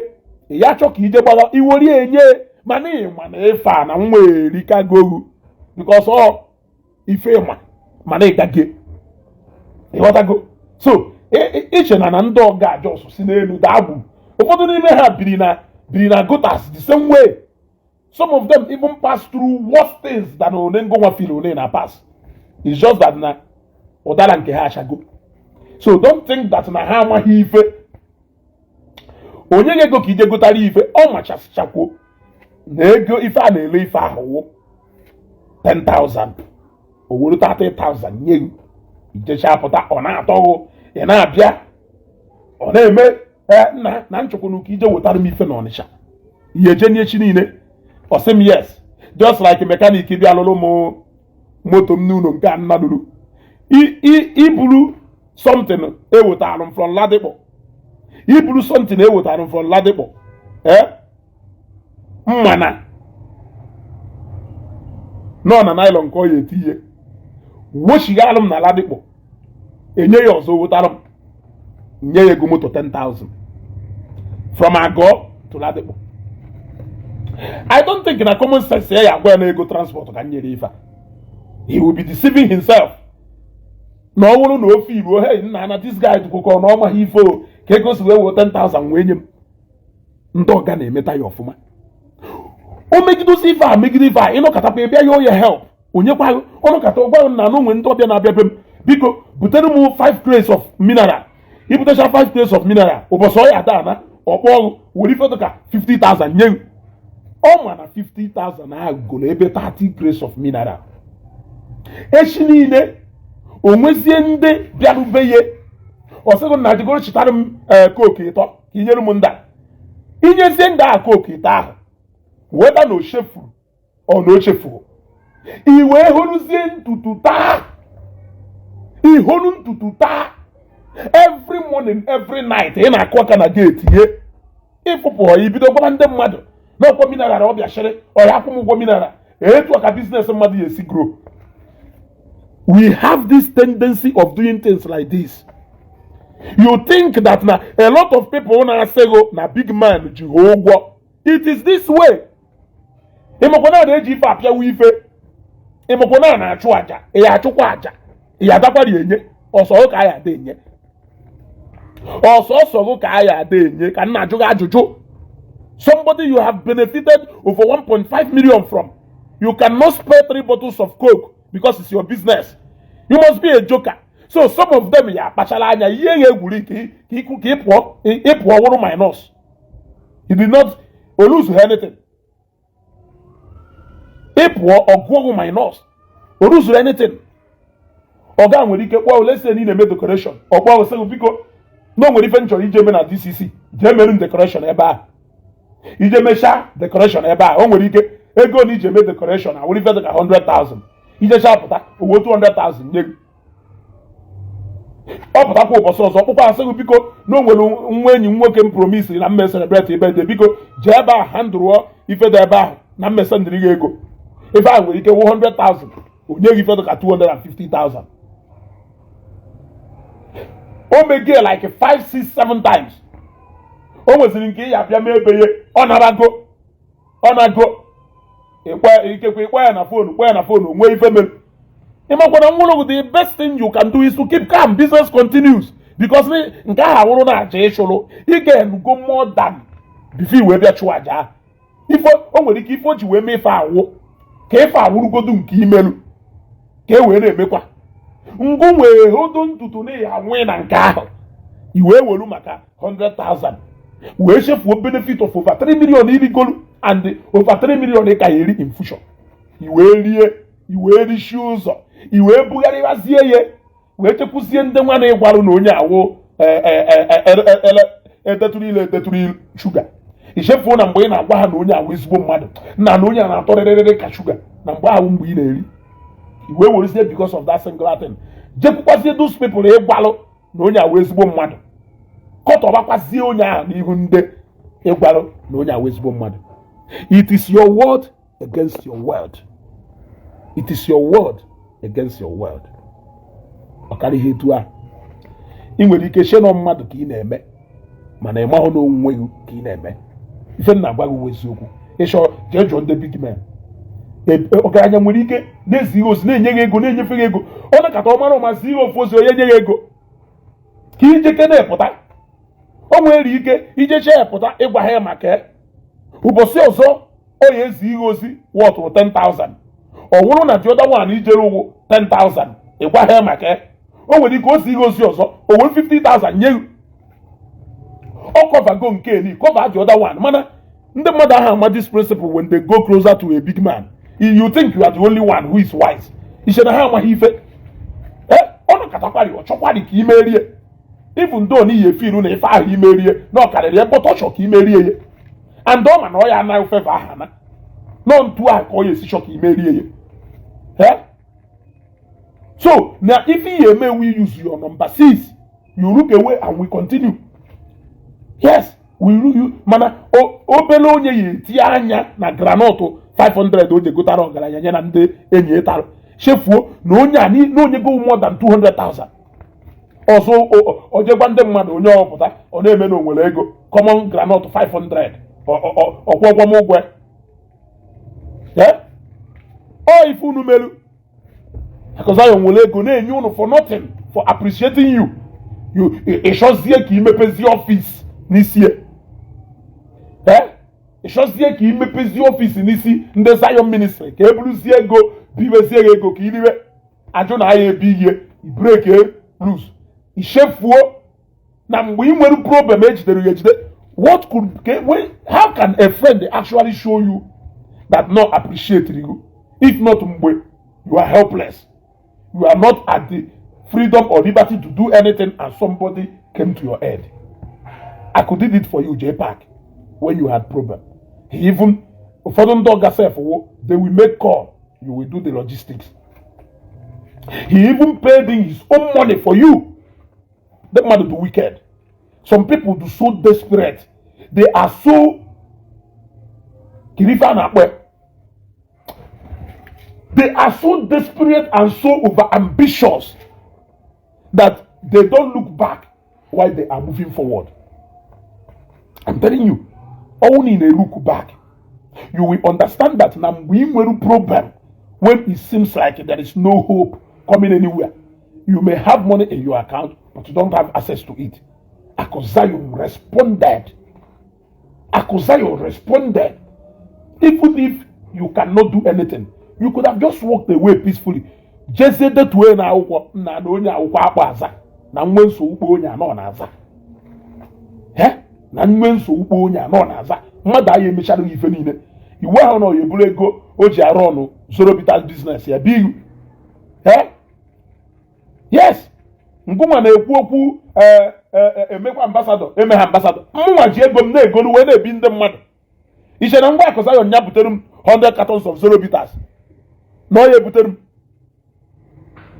ya chọ ka ije gbara iwori enye, mana ịma na ife a na nwa erikago because ọ ife ịma mana ịgage. Ịghọtago? So iche na na ndị ọga jos si n'elu daa gburu ụfọdụ n'ime ha biri na gutters the same way. Some of them even pass through worse things than one ngụnwa feel one na pass. It's just that na ụdara nke ha achago. So don't think that na ha amaghị ife. Onye ga-ego ka ije gotara ife ọ machasịchakwuo na ego ife a na-ele ife ahụ wụ 10,000, o were 30,000 nye gị, ijecha pụta, ọ na-atọghụ, ị na-abịa, ọ na-eme nna na nchụkwunu ka ije wetara m ife n'Ọnịcha ihe eje n'echi niile. Ọ sị m yes, just like mechanic bịa lụrụ m moto m n'ụlọ nke a nna lụrụ iburu something ewetara m from Ladipo, iburu something ewetara m from Ladipo, mma na nọ na nylon ka ọ ya eti ihe wochighalụ m na Ladipo, enye ya ọzọ wetara m, nye ya ego moto 10,000 from Ago to Ladipo. I don't think na common sense ya agwa ya na ego transport ka m nyere ife a. He will be deceiving himself na ọ bụrụ na ofe iruo, hey, nna, na this guy dụkwụkọ na ọ maghị ife o ka ego si wee wee 10,000 wee nye m. Ndị ọga na-emeta ya ọfụma. O megidosi ife a, megide ife a, ịnọkọtakwa ịbịa ya oye help onyekwa ọnụkata ụgwa na anụ nwe ndị ọbịa na-abịa be m, biko butere m 5 crates of mineral. Ibutecha 5 crates of mineral, ụbọchị ọ ya ada na ọkpọ ọgụ were ife dịka 50,000 nye ọ ma na 50,000 ahụ goro ebe 30 crates of mineral. Echi niile o nwezie ndị bịarube ya, ọ sịghị na jigoro chịtara m ee Coke ịtọ ka inyere m ndị a, inyezie ndị a Coke ịtọ ahụ weda na o chefuru ọ na o chefuru, i wee hụrụzie ntutu taa, iholu ntutu taa. Every morning, every night, ị na-akụ aka na gate ihe ịfụpụ ha, ibido gwara ndị mmadụ na ọkwọ mineral ọ bịachịrị ọ ya akwụ m ụgwọ mineral. Etu a ka business mmadụ ya esi grow. We have this tendency of doing things like this. You think that na a lot of people na-asị gị na big man ji ha ụgwọ, it is this way. Ịmakwa na na-eji ife apịawa ife, ịmakwa na na-achụ aja, ị ya achụkwa aja, ị ya adakwari enye ọsọ ka a ya ada enye ọsọsọ gị ka a ya ada enye. Ka nna ajụ gị ajụjụ, somebody you have benefited over 1.5 million from, you cannot spare three bottles of Coke because it's your business. You must be a joker. So some of them ya akpachala anya ihe ya egwuri ka ka ị pụọ, ịpụọ wụrụ minus. You did not lose anything. Ị pụọ, ọgụọgụ minus, o lose anything. Ọga nwere ike kpọọ olese na ị na-eme decoration, ọ kpọọ sị gị, "Biko, na o nwere ife m chọrọ ije eme na DCC, jee merụ m decoration ebe a." Ije mechaa decoration ebe a, o nwere ike ego na ije eme decoration awụrụ ife dịka 100,000. Ijecha pụta, owo 200,000 nye gị. Ọ pụtakwa ụbọchị ọzọ, ọkpụkpọ asị gị, "Biko, na o nwere nwa enyi m nwoke m promise na mme celebrate birthday, biko jee ebe ahụ handụrụọ ife dị ebe ahụ na mme sendịrị gị ego." Ife ahụ nwere ike wụ 100,000, onye gị ife dịka 250,000. O megie like 5, 6, 7 times. O nweziri nke ị ya abịa mee ebe ya, ọ narago, ọ nago ikekwe ịkpọ ya na phone, kpọ ya na phone, nwee ife mere. Ịmakwa na nwụrụ, the best thing you can do is to keep calm. Business continues, because nke ahụ awụrụ na aja ịchụrụ, ị ga-enugo more than before wee bịa chụọ aja ahụ. Ife o nwere ike, ife o ji wee mee ife awụ ka ife awụrụgodu nke imelu ka e wee na-emekwa ngụ nwee hodo ntutu na ya anwụ na nke ahụ, i wee welu maka 100,000 wee chefuo benefit of over 3 million irigolu and over 3 million ị ka ya eri in future. I wee rie, i wee risie ụzọ, i wee bugharịwazie ya, wee chekwuzie ndị nwa na-ịgwarụ na onye awụ edetụrụ ilu, edetụrụ ilu shuga. Ichefuo na mgbe ị na-agwa ha na onye awụ ezigbo mmadụ na onye a na-atọ rịrịrị ka shuga, na mgbe ahụ mgbe ị na-eri, i wee werezie because of that singular thing jekwukwazie those people ịgwalụ na onye awụ ezigbo mmadụ, kọtọbakwazie onye ahụ n'ihu ndị ịgwalụ na onye awụ ezigbo mmadụ. It is your word against your word. It is your word against your word. Ọ karịghị etu ahụ. Ị nwere ike chee nọ mmadụ ka ị na-eme, mana ị mahụ na onwe gị ka ị na-eme. Ife m na-agwa gị wụ eziokwu. Ịchọ, jee jụọ ndị big men. Ọgaranya nwere ike na-ezighị ozi, na-enye gị ego, na-enyefe gị ego. Ọ nakọta ọmara ọma zi ofu ozi, onye nye gị ego ka ijeke na-epụta. O nwere ike ijecha ya pụta ịgwa ha ya maka ya. Ụbọchị ọzọ ọ ya ezi ihe ozi wọtụrụ 10,000, ọ wụrụ na the other one ijere ụgwụ 10,000, ịgwa ha ya maka ya. O nwere ike o zi ihe ozi ọzọ, o were 50,000 nye gị. Ọ covergo nke ni, cover the other one. Mana ndị mmadụ ahụ ama this principle. When they go closer to a big man, you think you are the only one who is wise. Iche na ha amaghị ife. Ọ nọkọtakwari, ọ chọkwari ka imerie, even though na ihe firu na ife ahụ imerie na ọ karịrị ebe ọ chọ ka imerie ya, and ọ ma na ọ ya anaghị favor aha na nọ ntu ahụ ka ọ ya esi chọ ka imerie ya. So na if you eme, we use your number six, you look away and we continue. Yes, we you mana obere onye ya etinye anya na groundnut 500 o ji gotara ọgaranya nye na ndị enyi ya tara, chefuo na onye a na onye go more than 200,000 ọzọ. O jegwa ndị mmadụ, onye ọpụta ọ na-eme na o nwere ego common groundnut 500, ọkwụ ụgwọ m ụgwọ ya. Ọ ife unu melu Akụzayo nwere ego na-enye unu for nothing, for appreciating you. You ịchọzie ka imepezie office n'isi ya, ịchọzie ka imepezie office n'isi ndị Zion Ministry, ka e buruzie ego bibezie ya ego ka iriwe ajụ na aya ebi ihe break loose. Ichefuo na mgbe ị nwere problem ejidere ya ejide. What could how can a friend actually show you that not appreciate you, if not mgbe you are helpless, you are not at the freedom or liberty to do anything, and somebody came to your aid? I could did it for you, J Park, when you had problem. He even ụfọdụ ndị ọga sef wo, they will make call, you will do the logistics. He even paid in his own money for you. Ndị mmadụ dị wicked. Some people do so desperate, they are so kiri ife a na-akpọ ya. They are so desperate and so over ambitious that they don't look back while they are moving forward. I'm telling you, only in a look back, you will understand that na mgbe ị nwere problem, when it seems like there is no hope coming anywhere, you may have money in your account, but you don't have access to it. Akuzayon responded. Akuzayon responded. Even if you cannot do anything, you could have just walked away peacefully. Jezie detue na akwụkwọ nna na onye akwụkwọ akpọ aza na nwe nsogbu onye anọ na-aza na nwe nsogbu onye anọ na-aza mmadụ anyị emechara ife niile iwu ahụ na ọ eburu ego o ji arụ ọnụ zoro bitters business ya biu. Yes, ngụnwa na-ekwu okwu emekwa ambassador, emegha ambassador. Mụnwa ji ego m na-egolu wee na-ebi ndị mmadụ iche na ngwa Akụ Zion ya butere m 100 cartons of zero bitters na ọ ya ebutere m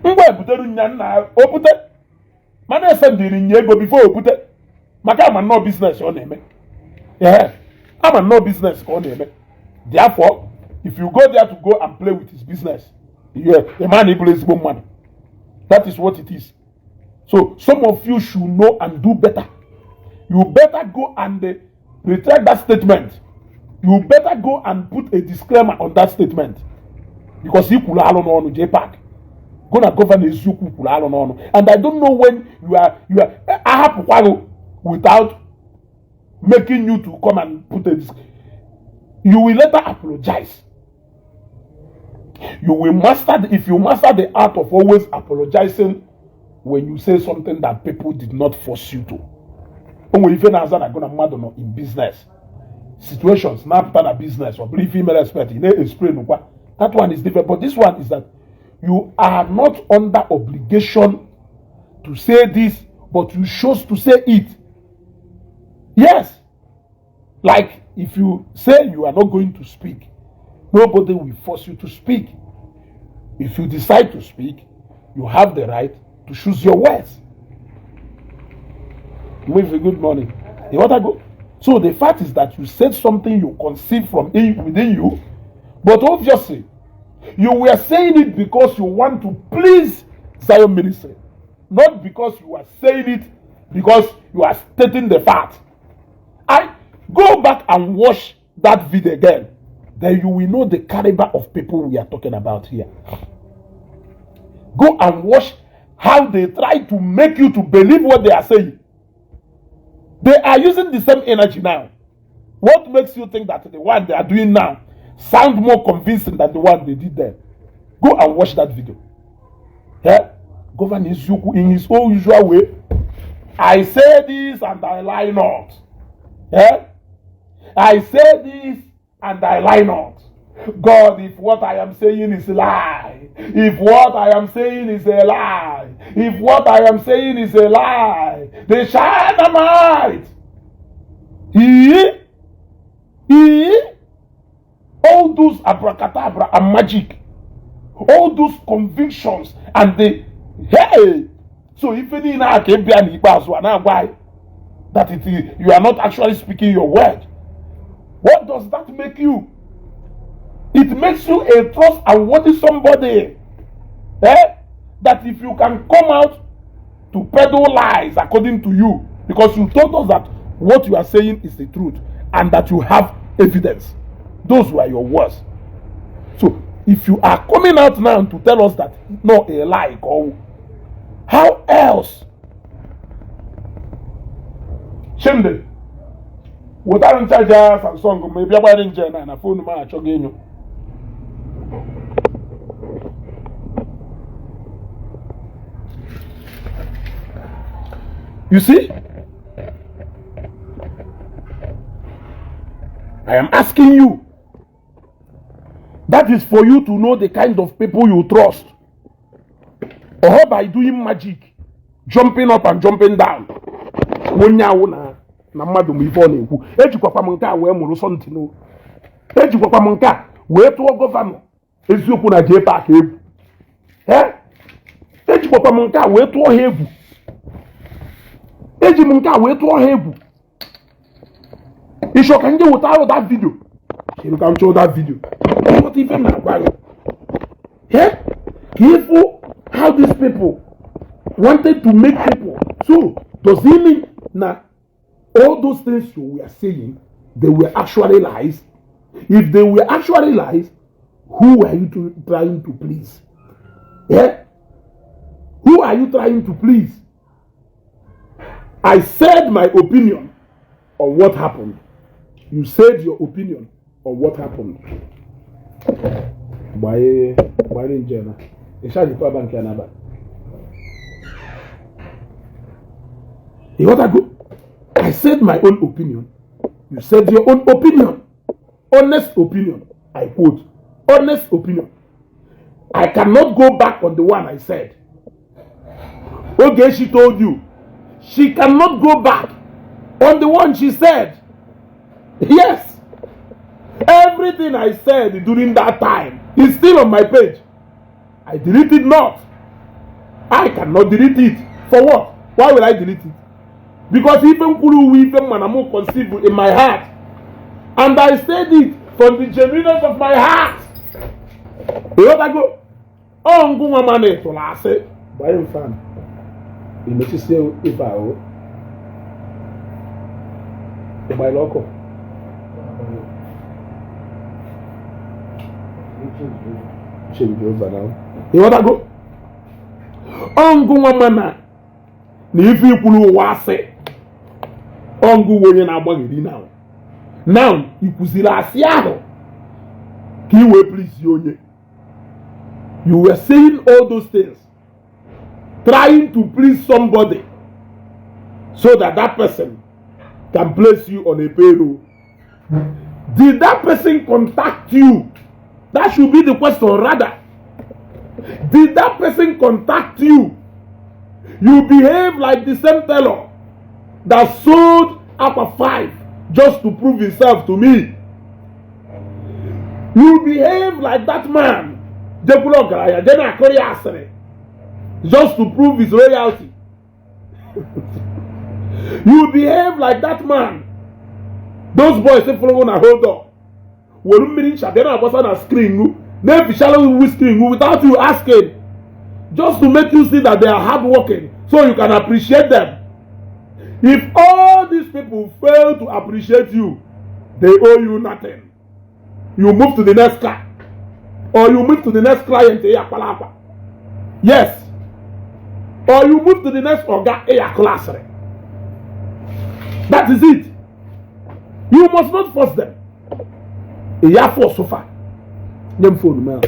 ngwa ebutere nya nna o bute, mana esendiri nya ego before o bute, maka ama nnọọ business ọ na-eme. Ee, ama nnọọ business ka ọ na-eme. Therefore, if you go there to go and play with his business, you a man ịbụrụ ezigbo mmadụ. That is what it is. So some of you should know and do better. You better go and retract that statement. You better go and put a disclaimer on that statement, because i kwuru alụ n'ọnụ. Jee park go na Governor Eziokwu kwuru alụ n'ọnụ, and I don't know when you are ahapụkwaghị without making you to come and put a you will later apologize. You will master the, if you master the art of always apologizing when you say something that people did not force you to. O nwere ife na-aza na gụ na mmadụ nọ in business situations na-apụta na business, ọ bụrụ ife imere expect ị na-explain kwa, that one is different. But this one is that you are not under obligation to say this, but you chose to say it. Yes, like if you say you are not going to speak, nobody will force you to speak. If you decide to speak, you have the right to choose your words. With a good morning, you want to go. So the fact is that you said something you conceived from within you, but obviously you were saying it because you want to please Zion Ministry, not because you are saying it because you are stating the fact. I go back and watch that video again, then you will know the caliber of people we are talking about here. Go and watch how they try to make you to believe what they are saying. They are using the same energy now. What makes you think that the one they are doing now sound more convincing than the one they did then? Go and watch that video. Yeah? Governor Eziokwu, in his own usual way, "I say this and I lie not." Yeah? "I say this and I lie not. God, if what I am saying is a lie, if what I am saying is a lie, if what I am saying is a lie, the dynamite." He, all those abracadabra and magic, all those convictions and the hey. So ife niile a ka ị bịa n'ikpeazụ a na-agwa anyị that it is, you are not actually speaking your word. What does that make you? It makes you a trust and worthy somebody. Eh? That if you can come out to peddle lies according to you, because you told us that what you are saying is the truth and that you have evidence. Those were your words. So if you are coming out now to tell us that no, a lie, go, how else? Chimdi, wetara nchaja Samsung ma ị bịa gbara nje na phone m achọghị enyo. You see? I am asking you. That is for you to know the kind of people you trust. Or by doing magic, jumping up and jumping down. Onye awụ na na mmadụ ma ife ọ na-ekwu. Ejikwakwa m nke a wee mụrụ something o. Ejikwakwa m nke a wee tụọ Governor Eziokwu na J Park egwu. Ejikwakwa m nke a wee tụọ ha egwu. Eji m nke a wee tụọ ha egwu. Ịchọ ka ndị weta arụ that video, chere ka m chọọ that video. Ịghọta ife m na-agwa gị? Eh? Ka ịfụ how these people wanted to make people. So does it mean na all those things you were saying, they were actually lies? If they were actually lies, who were you trying to please? Yeah? Who are you trying to please? I said my opinion on what happened. You said your opinion on what happened. Gbanye, gbanye nje na ịchaji power bank ya n'abalị. Ịghọtago? I said my own opinion. You said your own opinion. Honest opinion. I quote. Honest opinion. I cannot go back on the one I said. Okay, she told you. She cannot go back on the one she said. Yes. Everything I said during that time is still on my page. I delete it not. I cannot delete it. For what? Why will I delete it? Because even kwuru even man I'm conceive in my heart. And I said it from the genuineness of my heart. Ịghọtago? Ọ ngụ nwa ma na-etụrụ asị. Gbanye m fan. Imechisie ife ahụ. Ị gbanyere ọkụ? Change over now. Ịghọtago? Ọ ngụ nwa ma na na ife ikwuru ụwa asị. Ọ ngụ onye na-agbagheri now. Now, ikwuziri asị ahụ ka i wee please onye. You were saying all those things, trying to please somebody so that that person can place you on a payroll. Did that person contact you? That should be the question rather. Did that person contact you? You behave like the same tailor that sold Aqua 5 just to prove himself to me. You behave like that man. Jekwuru ọgaranya jee na-akụrụ ya asịrị just to prove his royalty. You behave like that man. Those boys fụrụ na hold up. Were mmiri ncha bịa na-agbasa na screen na-efichala uwe screen without you asking, just to make you see that they are hardworking so you can appreciate them. If all these people fail to appreciate you, they owe you nothing. You move to the next car or you move to the next client. Yes, or you move to the next oga. That is it. You must not force them. Ìyá force fa. Nye m phone m ahụ.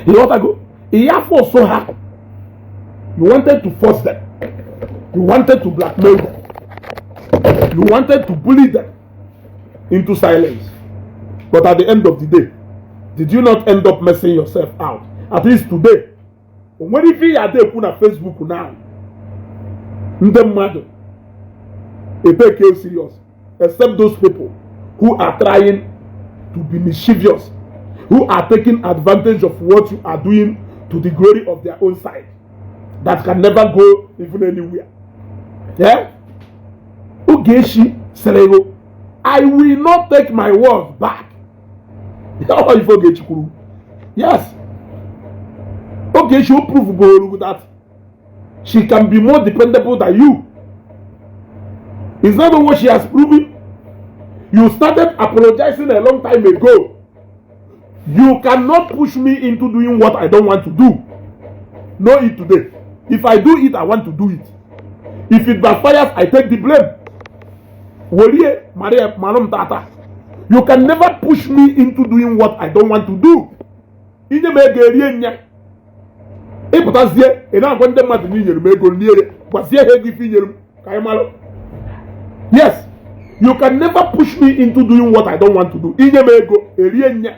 Ịghọtago? Ìyá force ha. You wanted to force them. You wanted to blackmail them. You wanted to bully them into silence. But at the end of the day, did you not end up messing yourself out? At least today, o nwere ife ya ada ekwu na Facebook now. Ndị mmadụ etake you serious, except those people who are trying to be mischievous, who are taking advantage of what you are doing to the glory of their own side, that can never go even anywhere. Yeah? Ogechi sịrị, I will not take my words back. Ọ ife Ogechi kwuru. Yes. Ogechi o prove go that she can be more dependable than you. Is that not what she has proven? You started apologizing a long time ago. You cannot push me into doing what I don't want to do. Know it today. If I do it, I want to do it. If it backfires, I take the blame. Wolie Maria Malum Tata. You can never push me into doing what I don't want to do. Inye m ego erie nya. Ịpụtazie ị na-agwa ndị mmadụ na inyere m ego nliere, gwazie ha ego ife inyere m ka anyị malụ. Yes, you can never push me into doing what I don't want to do. Inye m ego erie nya.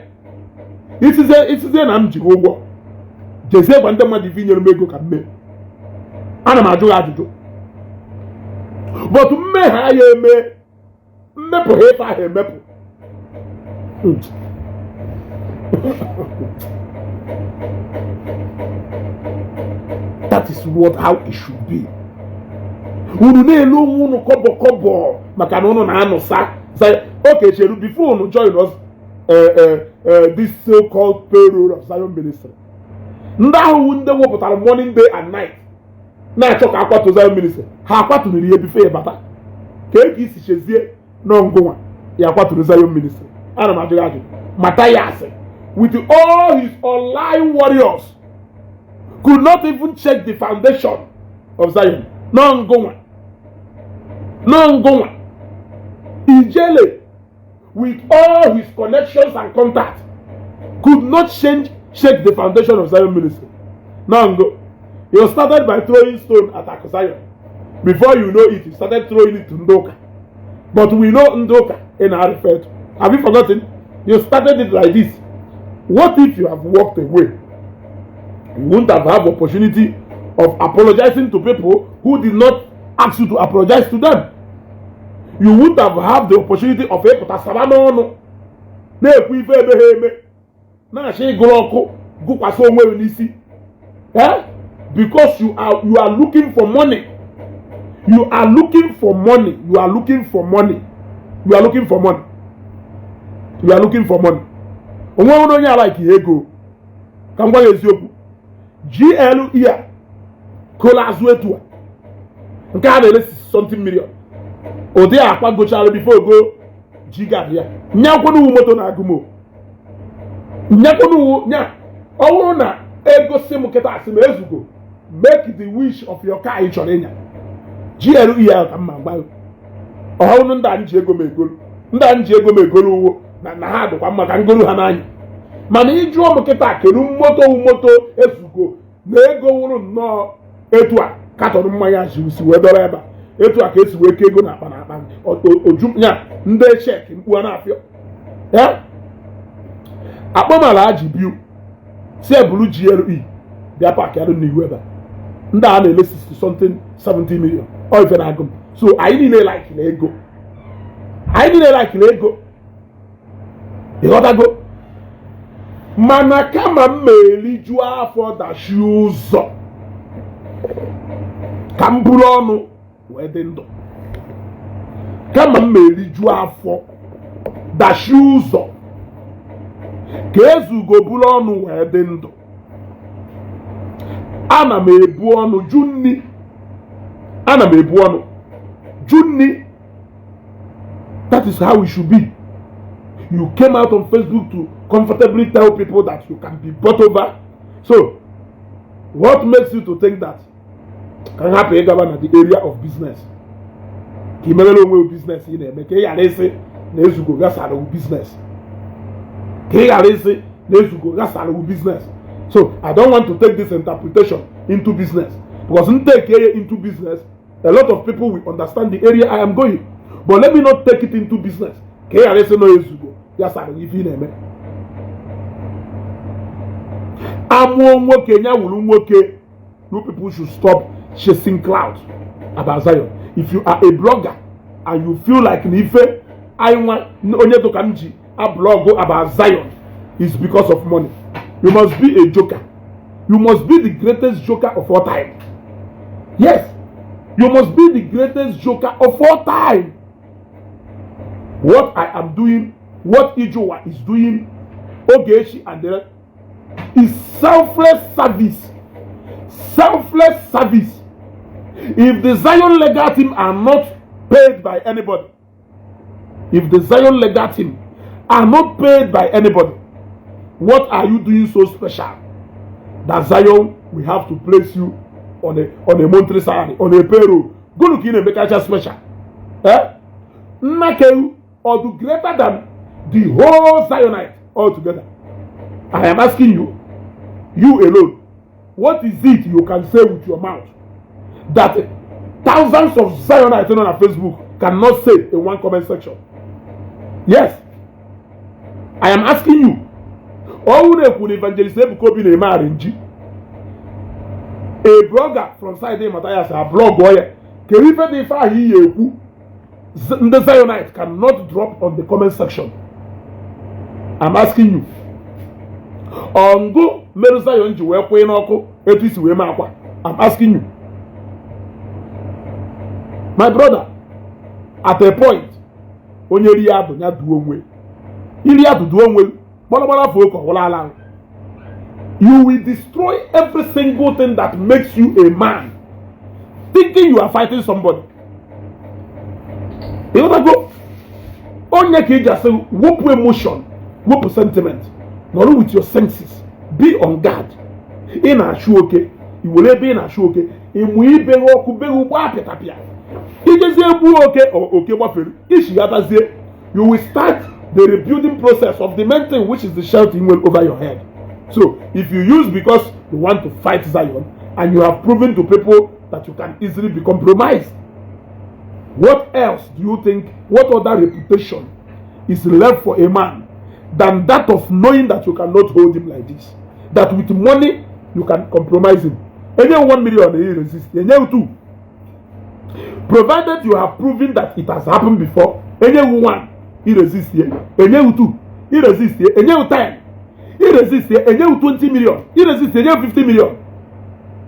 Isizie na m ji ụgwọ, jezie gwa ndị mmadụ ife inyere m ego ka m mee. Ana m ajụ ya ajụjụ, but mmehie ya eme mmepụ ha ife ahụ emepụ. That is what how it should be. Unu na-elu onwe unu kọbọ kọbọ maka na unu na-anụsa. Okay, cheru, before unu join us, this so-called payroll of Zion Ministry, ndị ahụ ndị wepụtara morning, day and night na-achọ ka akwatu Zion Ministry, ha akwaturu ihe before bata ka e ka isi chezie n'ọngụnwa ya akwaturu Zion Ministry? Ana m ajụ gị ajụ. Matthias with all his online warriors could not even check the foundation of Zion. N'ọngụnwa, n'ọngụnwa. Ijele with all his connections and contacts could not change shake the foundation of Zion Ministry. N'ọngụ. You started by throwing stone at Aku Zion. Before you know it, you started throwing it to Ndoka. But we know Ndoka in our refer to. Have you forgotten? You started it like this. What if you have walked away? You wouldn't have had opportunity of apologizing to people who did not ask you to apologize to them. You wouldn't have had the opportunity of ịpụta saba n'ọnụ na-ekwu ife ebe ha eme na-achọ ịgụrụ ọkụ gụkwasị onwe gị n'isi, eh? Because you are looking for money. You are looking for money. You are looking for money. You are looking for money. You are looking for money. Onwe onye ala like ego, ka m gwa gị eziokwu. GLE a kola azụ etu a, nke a na-ere something million, ụdị akwa gochara before go ji gad ya nyakwana uwu moto na-agụ m nyakwana uwu nya. Ọ bụrụ na ego si m kịta, asị m ezugo, make the wish of your car ị chọrọ ịnya, GLE ya ka mma gba. Ọhụrụ ndị anyị ji ego m egolu, ndị anyị ji ego m egolu uwo na ha dịkwa mma ka ngolu ha n'anya. Mana ịjụọ m kịta, kedu moto wu moto ezugo na ego wụrụ nnọọ etu a carton mmanya si wee dọrọ ebe a, etu a ka esi wee kee ego n'akpa n'akpa oju ya, ndị cheque mkpu a na-afịọ ya akpọmala ji biu si ebulu GLE bịa park arụ n'ihu ebe a, ndị a na-ele 60 something, 70 million. Ọ ife na-agụ m. So anyị niile like na ego, anyị niile like na ego, ịghọtago? Mana kama m ma eriju afọ dachi ụzọ, ka m buru ọnụ wee dị ndụ. Kama m ma eriju afọ dachi ụzọ, ka ezugo buru ọnụ wee dị ndụ. Ana m ebu ọnụ ju nni, ana m ebu ọnụ ju nni. That is how it should be. You came out on Facebook to comfortably tell people that you can be bought over. So what makes you to think that ka m hapụ ịgaba na the area of business, ka ị merere onwe business ị na-eme, ka ị ghara ịsị na ezugo ghasara business, ka ị ghara ịsị na ezugo ghasara business? So I don't want to take this interpretation into business, because n take it into business, a lot of people will understand the area I am going. But let me not take it into business, ka ị ghara ịsị na ezugo ghasara ife ị na-eme. Amụọ nwoke ya wuru nwoke. You people should stop chasing clout about Zion. If you are a blogger and you feel like na ife anyị nwa onye dụka m ji a blog about Zion is because of money, you must be a joker. You must be the greatest joker of all time. Yes, you must be the greatest joker of all time. What I am doing, what Ijowa is doing, Ogechi and the rest, is selfless service. Selfless service. If the Zion legal team are not paid by anybody, if the Zion legal team are not paid by anybody, what are you doing so special that Zion will have to place you on a monthly salary, on a payroll? Go look in a make special. Eh? Nnakeu or do greater than the whole Zionite altogether. I am asking you, you alone, what is it you can say with your mouth that thousands of Zionites on Facebook cannot say in one comment section? Yes, I am asking you. Ọwụ na-ekwu na Evangelist Ebuka Obi na-eme arrange a blogger from side Matthias a blog ya, kedu ife dị ife ahụ iyi ekwu ndị Zionite cannot drop on the comment section? I'm asking you. Ọngụ merụ Zion ji wee kwee n'ọkụ etu isi wee mee akwa. I'm asking you. My brother, at a point, onye rie adụ ya duo onwe iri adụ duo onwe gbaragbara afọ oke ọwụla ala. You will destroy every single thing that makes you a man, thinking you are fighting somebody. Ịghọtago? Onye ka iji asị wepụ emotion, wepụ sentiment, nọrọ with your senses, be on guard. Ị na-achụ oke, i were ebe ị na-achụ oke ịmụ ibe gị ọkụ be gị ugbo apịtapịa ijezie gbuo oke, oke gbafere ichighatazie. You will start the rebuilding process of the main thing, which is the shelter you over your head. So if you use because you want to fight Zion and you have proven to people that you can easily be compromised, what else do you think? What other reputation is left for a man than that of knowing that you cannot hold him like this, that with money you can compromise him? Enye 1 million, he resist. Enye two, provided you have proven that it has happened before. Enye one, he resist here. Enye two, he resist here. Enye 10, he resist here. Enye 20 million, he resist. Enye 50 million.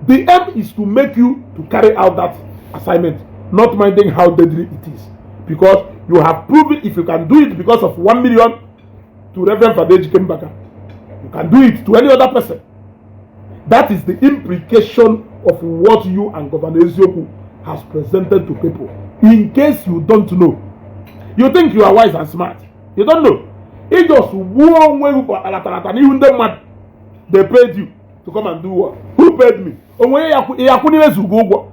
The aim is to make you to carry out that assignment, not minding how deadly it is, because you have proven if you can do it because of 1 million to Reverend Father Ejike Mbaka, you can do it to any other person. That is the implication of what you and Governor Eziokwu has presented to people. In case you don't know, you think you are wise and smart. You don't know. Ị just gbuo onwe gị alatalata n'ihu ndị mmadụ. They paid you to come and do what? Who paid me? Onwe ya akwụ n'ime zugo ụgwọ,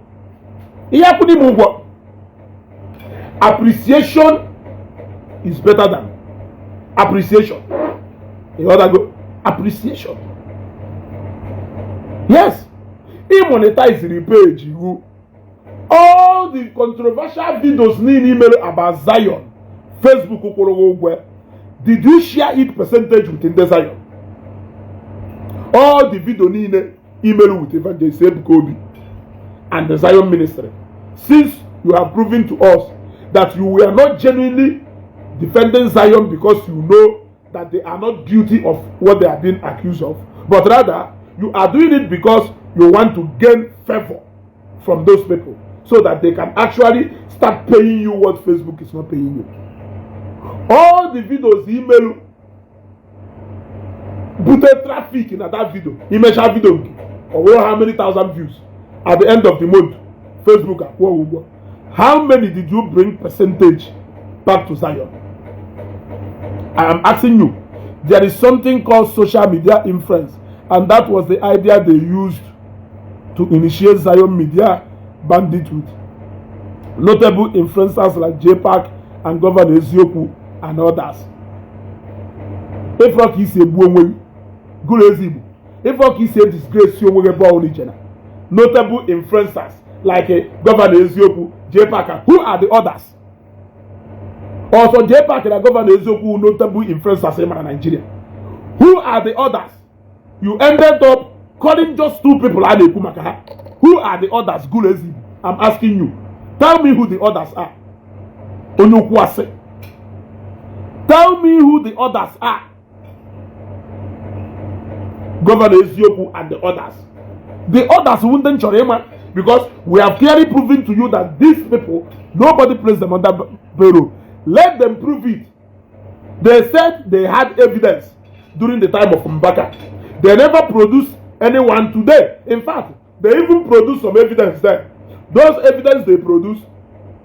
ihe akwụ n'ime ụgwọ. Appreciation is better than appreciation. Ịghọtago? Appreciation, yes. Ị monetize page iwu, all the controversial videos niile i mere about Zion, Facebook kwụrụ gị ụgwọ. Did you share it percentage with ndị Zion? All the video niile i mere with Evangelist Ebuka Obi and the Zion ministry, since you have proven to us that you were not genuinely defending Zion because you know that they are not guilty of what they are being accused of, but rather you are doing it because you want to gain favor from those people so that they can actually start paying you what Facebook is not paying you. All the videos i melu bute traffic na that video, imecha video nke ọ bụrụ how many thousand views, at the end of the month Facebook akwụọ ụgwọ. How many did you bring percentage back to Zion? I am asking you. There is something called social media influence, and that was the idea they used to initiate Zion Media Bandit with notable influencers like JPAC and Governor Eziokwu and others. Ịfọ ka isi egbu onwe gị gụrụ ezigbo, ịfọ ka isi disgrace onwe gị ebe ọbụla ije na notable influencers like Governor Eziokwu, JPAC. Who are the others? Also JPAC na Governor Eziokwu, notable influencers in Nigeria. Who are the others? You ended up calling just two people a na-ekwu maka ha. Who are the others? Gụrụ ezigbo, I'm asking you, tell me who the others are. Onye okwu asị, tell me who the others are. Governor Eziokwu and the others, the others wụ ndị m chọrọ ịma, because we have clearly proven to you that these people, nobody placed them under payroll. Let them prove it. They said they had evidence during the time of Mbaka. They never produced anyone today. In fact, they even produced some evidence there. Those evidence they produce,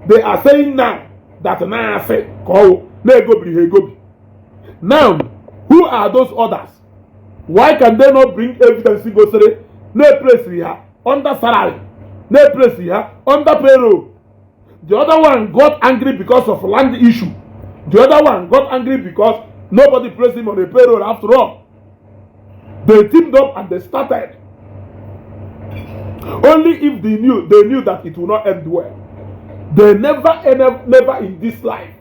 they are saying now that na asị ka ọwụ na-egobiri ha egobi. Now, who are those others? Why can they not bring evidence gosiri na-eplace ha under salary, na-eplace ha under payroll? The other one got angry because of land issue. The other one got angry because nobody placed him on a payroll. After all, they teamed up and they started. Only if they knew that it will not end well. They never never, never in this life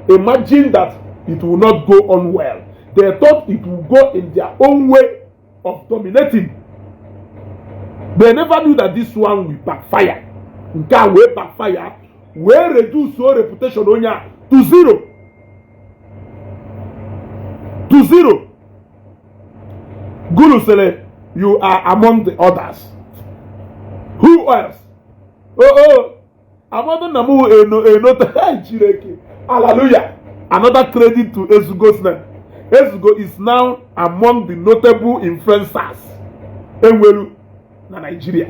imagine that it will not go on well. They thought it will go in their own way of dominating. They never knew that this one will backfire. Nke a wee backfire, wee reduce your reputation onye a to zero, to zero. Guru sịrị you are among the others. Who else? Oh. Amadu na mụ eno eno. Hey, Chineke, hallelujah! Another credit to Ezugo's name. Ezugo is now among the notable influencers enwelu na Nigeria,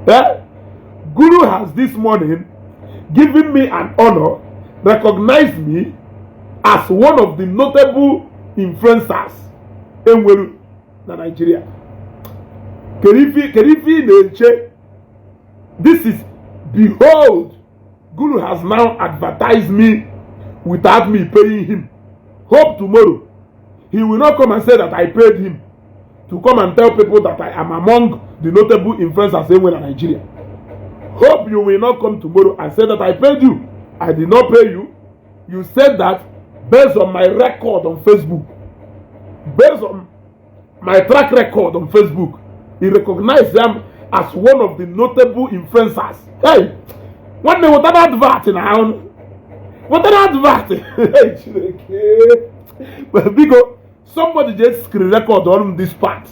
eh? Guru has this morning given me an honor, recognized me as one of the notable influencers enwelu na Nigeria. Kedu ife ị na-eche? This is, behold, Guru has now advertised me without me paying him. Hope tomorrow he will not come and say that I paid him to come and tell people that I am among the notable influencers enwe na Nigeria. Hope you will not come tomorrow and say that I paid you. I did not pay you. You said that based on my record on Facebook, based on my track record on Facebook, he recognized them as one of the notable influencers. Hey, nwanne, wetara advert na ahụ, wetara advert. Hey, Chineke, biko, somebody just screen record ọrụ m this part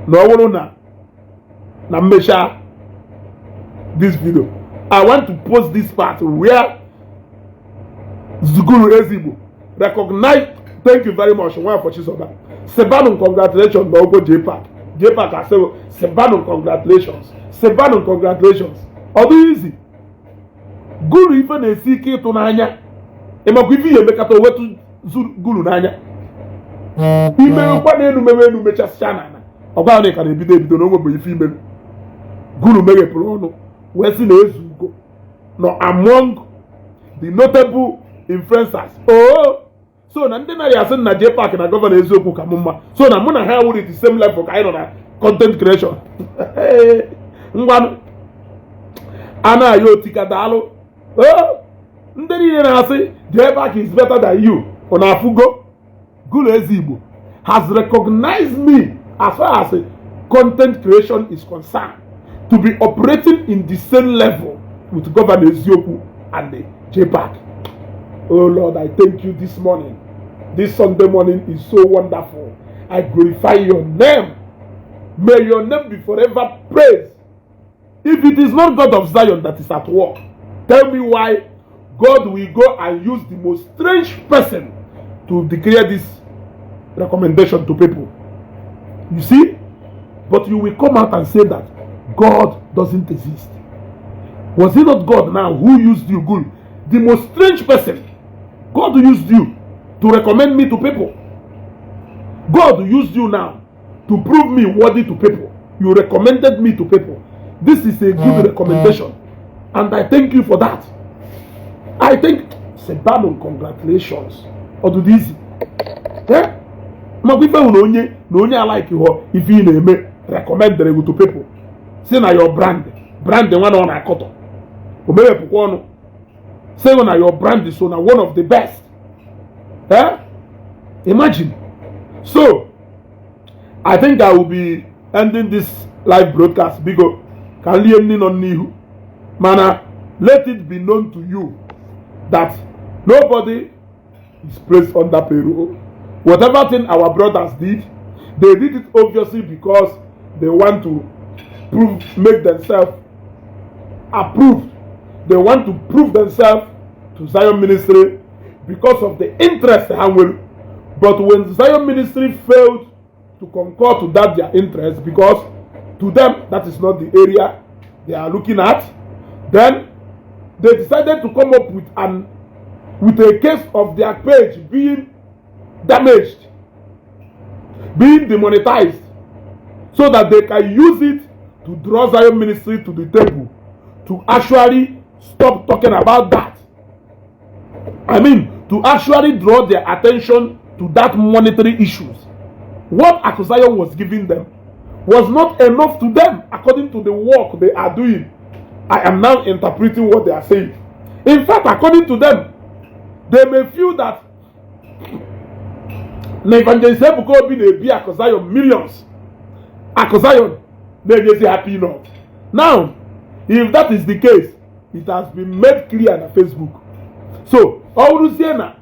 na ọ bụrụ na mmecha this video, I want to post this part where Zuguru Ezigbo recognize. Thank you very much, Nwafọ Chizoba Sebanu. Congratulations na ogo JPAC. JPAC asịrị Sebanu congratulations, Sebanu congratulations. Ọ dịghị easy. Guru ife na-esi ike ịtụ n'anya. Ịmakwa ife ihe emekata owetu Guru n'anya imewekwa n'elu, mewe elu, mechasịcha n'ala. Ọ gwa na ị ka na-ebido ebido na o nwebe ife imerụ. Guru meghepụrụ ọnụ wee sị na Ezugo nọ among the notable influencers. Oh, so na ndị narị asị na JPAC na Governor Eziokwu ka m mma, so na mụ na ha wuri the same level ka anyị nọ na content creation. Ngwanụ, a na-ayọ otika. Daalụ. Oh, ndị niile na-asị JPAC is better than you, ọ na-afụgo. Guru Ezigbo has recognized me, as far as content creation is concerned, to be operating in the same level with Governor Eziokwu and the JPAC. Oh Lord, I thank you this morning. This Sunday morning is so wonderful. I glorify your name. May your name be forever praised. If it is not God of Zion that is at work, tell me why God will go and use the most strange person to declare this recommendation to people. You see? But you will come out and say that God doesn't exist. Was it not God now who used you, good? The most strange person. God used you to recommend me to people. God used you now to prove me worthy to people. You recommended me to people. This is a good recommendation. And I thank you for that. I think, Sebano, congratulations. Ọdụdụ. Eh? Makwa ife hụ na onye alike họ ife ị na-eme recommended you to people. Si na your brand, brand nwa na ọ na-akọtọ. O mewepụkwa ọnụ. Say na your brand is so na one of the best. Eh? Imagine. So, I think I will be ending this live broadcast because ka lie nni nọ n'ihu. Mana let it be known to you that nobody is placed under payroll. Whatever thing our brothers did, they did it obviously because they want to prove, make themselves approved. They want to prove themselves to Zion Ministry because of the interest ha nwere. But when Zion Ministry failed to concur to that their interest, because to them that is not the area they are looking at, then they decided to come up with a case of their page being damaged, being demonetized, so that they can use it to draw Zion Ministry to the table to actually stop talking about that. I mean, to actually draw their attention to that monetary issues. What Akuzayon was giving them was not enough to them according to the work they are doing. I am now interpreting what they are saying. In fact, according to them, they may feel that na Evangelist Ebuka Obi na-ebi Akuzayon millions. Akuzayon na-enyezi ha peanut. Now, if that is the case, it has been made clear na Facebook. So, ọ bụrụzie na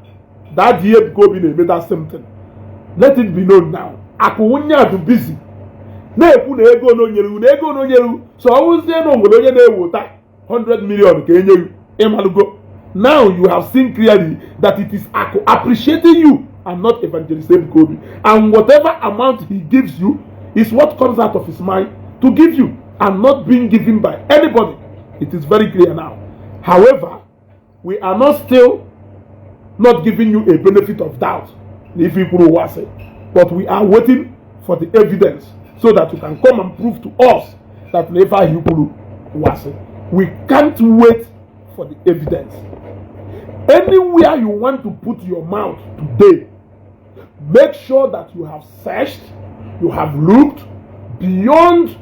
that Ebuka Obi na-eme that same thing, let it be known now. Akụ nwunye adụ busy na-ekwu na ego na onyere na ego na onyere, so ọ bụrụzie na o nwere onye na-ewota 100 million ka enye gị. Ịmalụgo now, you have seen clearly that it is Aku appreciating you and not Evangelist Ebuka Obi, and whatever amount he gives you is what comes out of his mind to give you and not being given by anybody. It is very clear now. However, we are not still not giving you a benefit of doubt if you kwuru, but we are waiting for the evidence so that you can come and prove to us that never he kwuru wasi. We can't wait for the evidence. Anywhere you want to put your mouth today, make sure that you have searched, you have looked beyond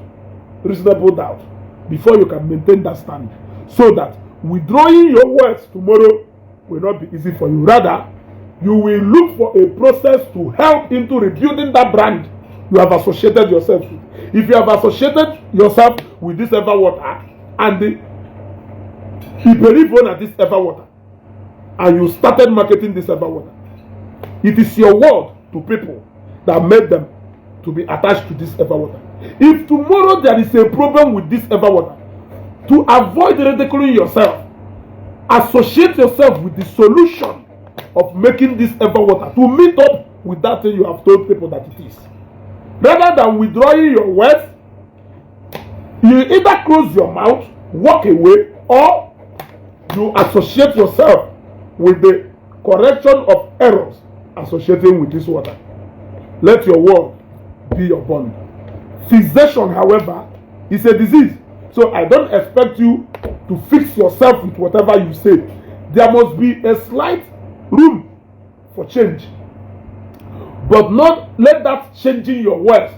reasonable doubt before you can maintain that stand, so that withdrawing your words tomorrow will not be easy for you. Rather, you will look for a process to help into rebuilding that brand you have associated yourself with. If you have associated yourself with this Ever Water and you believe on this Ever Water and you started marketing this Ever Water, it is your word to people that made them to be attached to this Ever Water. If tomorrow there is a problem with this Ever Water, to avoid ridiculing yourself, associate yourself with the solution of making this Ever Water to meet up with that thing you have told people that it is. Rather than withdrawing your words, you either close your mouth, walk away, or you associate yourself with the correction of errors associating with this water. Let your word be your bond. Fixation, however, is a disease. So I don't expect you to fix yourself with whatever you say. There must be a slight room for change. But not let that changing your words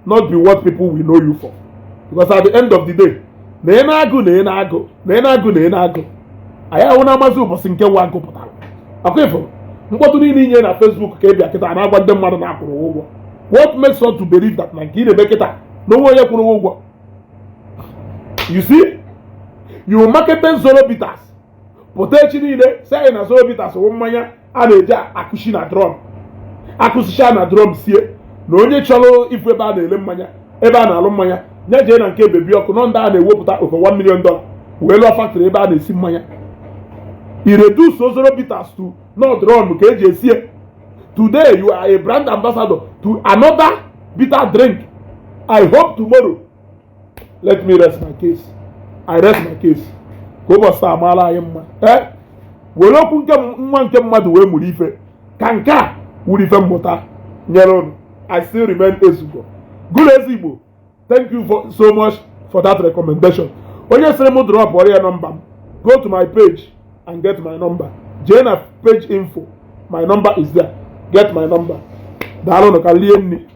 not be what people will know you for. Because at the end of the day, na ị na-agụ na ị na-agụ na ị na-agụ na ị na-agụ, anyị ahụ na-amazi ụbọchị nke nwa agụ pụtara akwa ifuru mkpọtụ niile inye na Facebook ka ị bịa kịta na-agwa ndị mmadụ na-akwụrụ ụgwọ. What makes us to believe that na nke ị na-eme kịta na onwe onye kwụrụ ụgwọ? You see, you marketed Zoro Bitters, pụta echi niile sị anyị na Zoro Bitters wụ mmanya a na-eji akụshi na drum, akụsicha na drum sie, na onye chọrọ ifu ebe a na-ele mmanya, ebe a na-alụ mmanya, nye jee na nke Baby Ọkụ nọ, ndị a na-ewepụta over $1 million wee lụọ factory ebe a na-esi mmanya. I reduce Zoro Bitters to not drum ka eji esie. Today you are a brand ambassador to another bitter drink. I hope tomorrow. Let me rest my case. I rest my case. Ka ụbọchị taa amaala anyị mma. Ee, were okwu nke nwa nke mmadụ wee mụrụ ife ka nke a wuru ife mmụta nyere unu. I still remain Ezugo Gụrụ Ezigbo. Thank you so much for that recommendation. Onye sịrị m drop ọrịa nọmba m, go to my page and get my number. Jee na page info, my number is there. Get my number. Daalụnụ ka lie nri.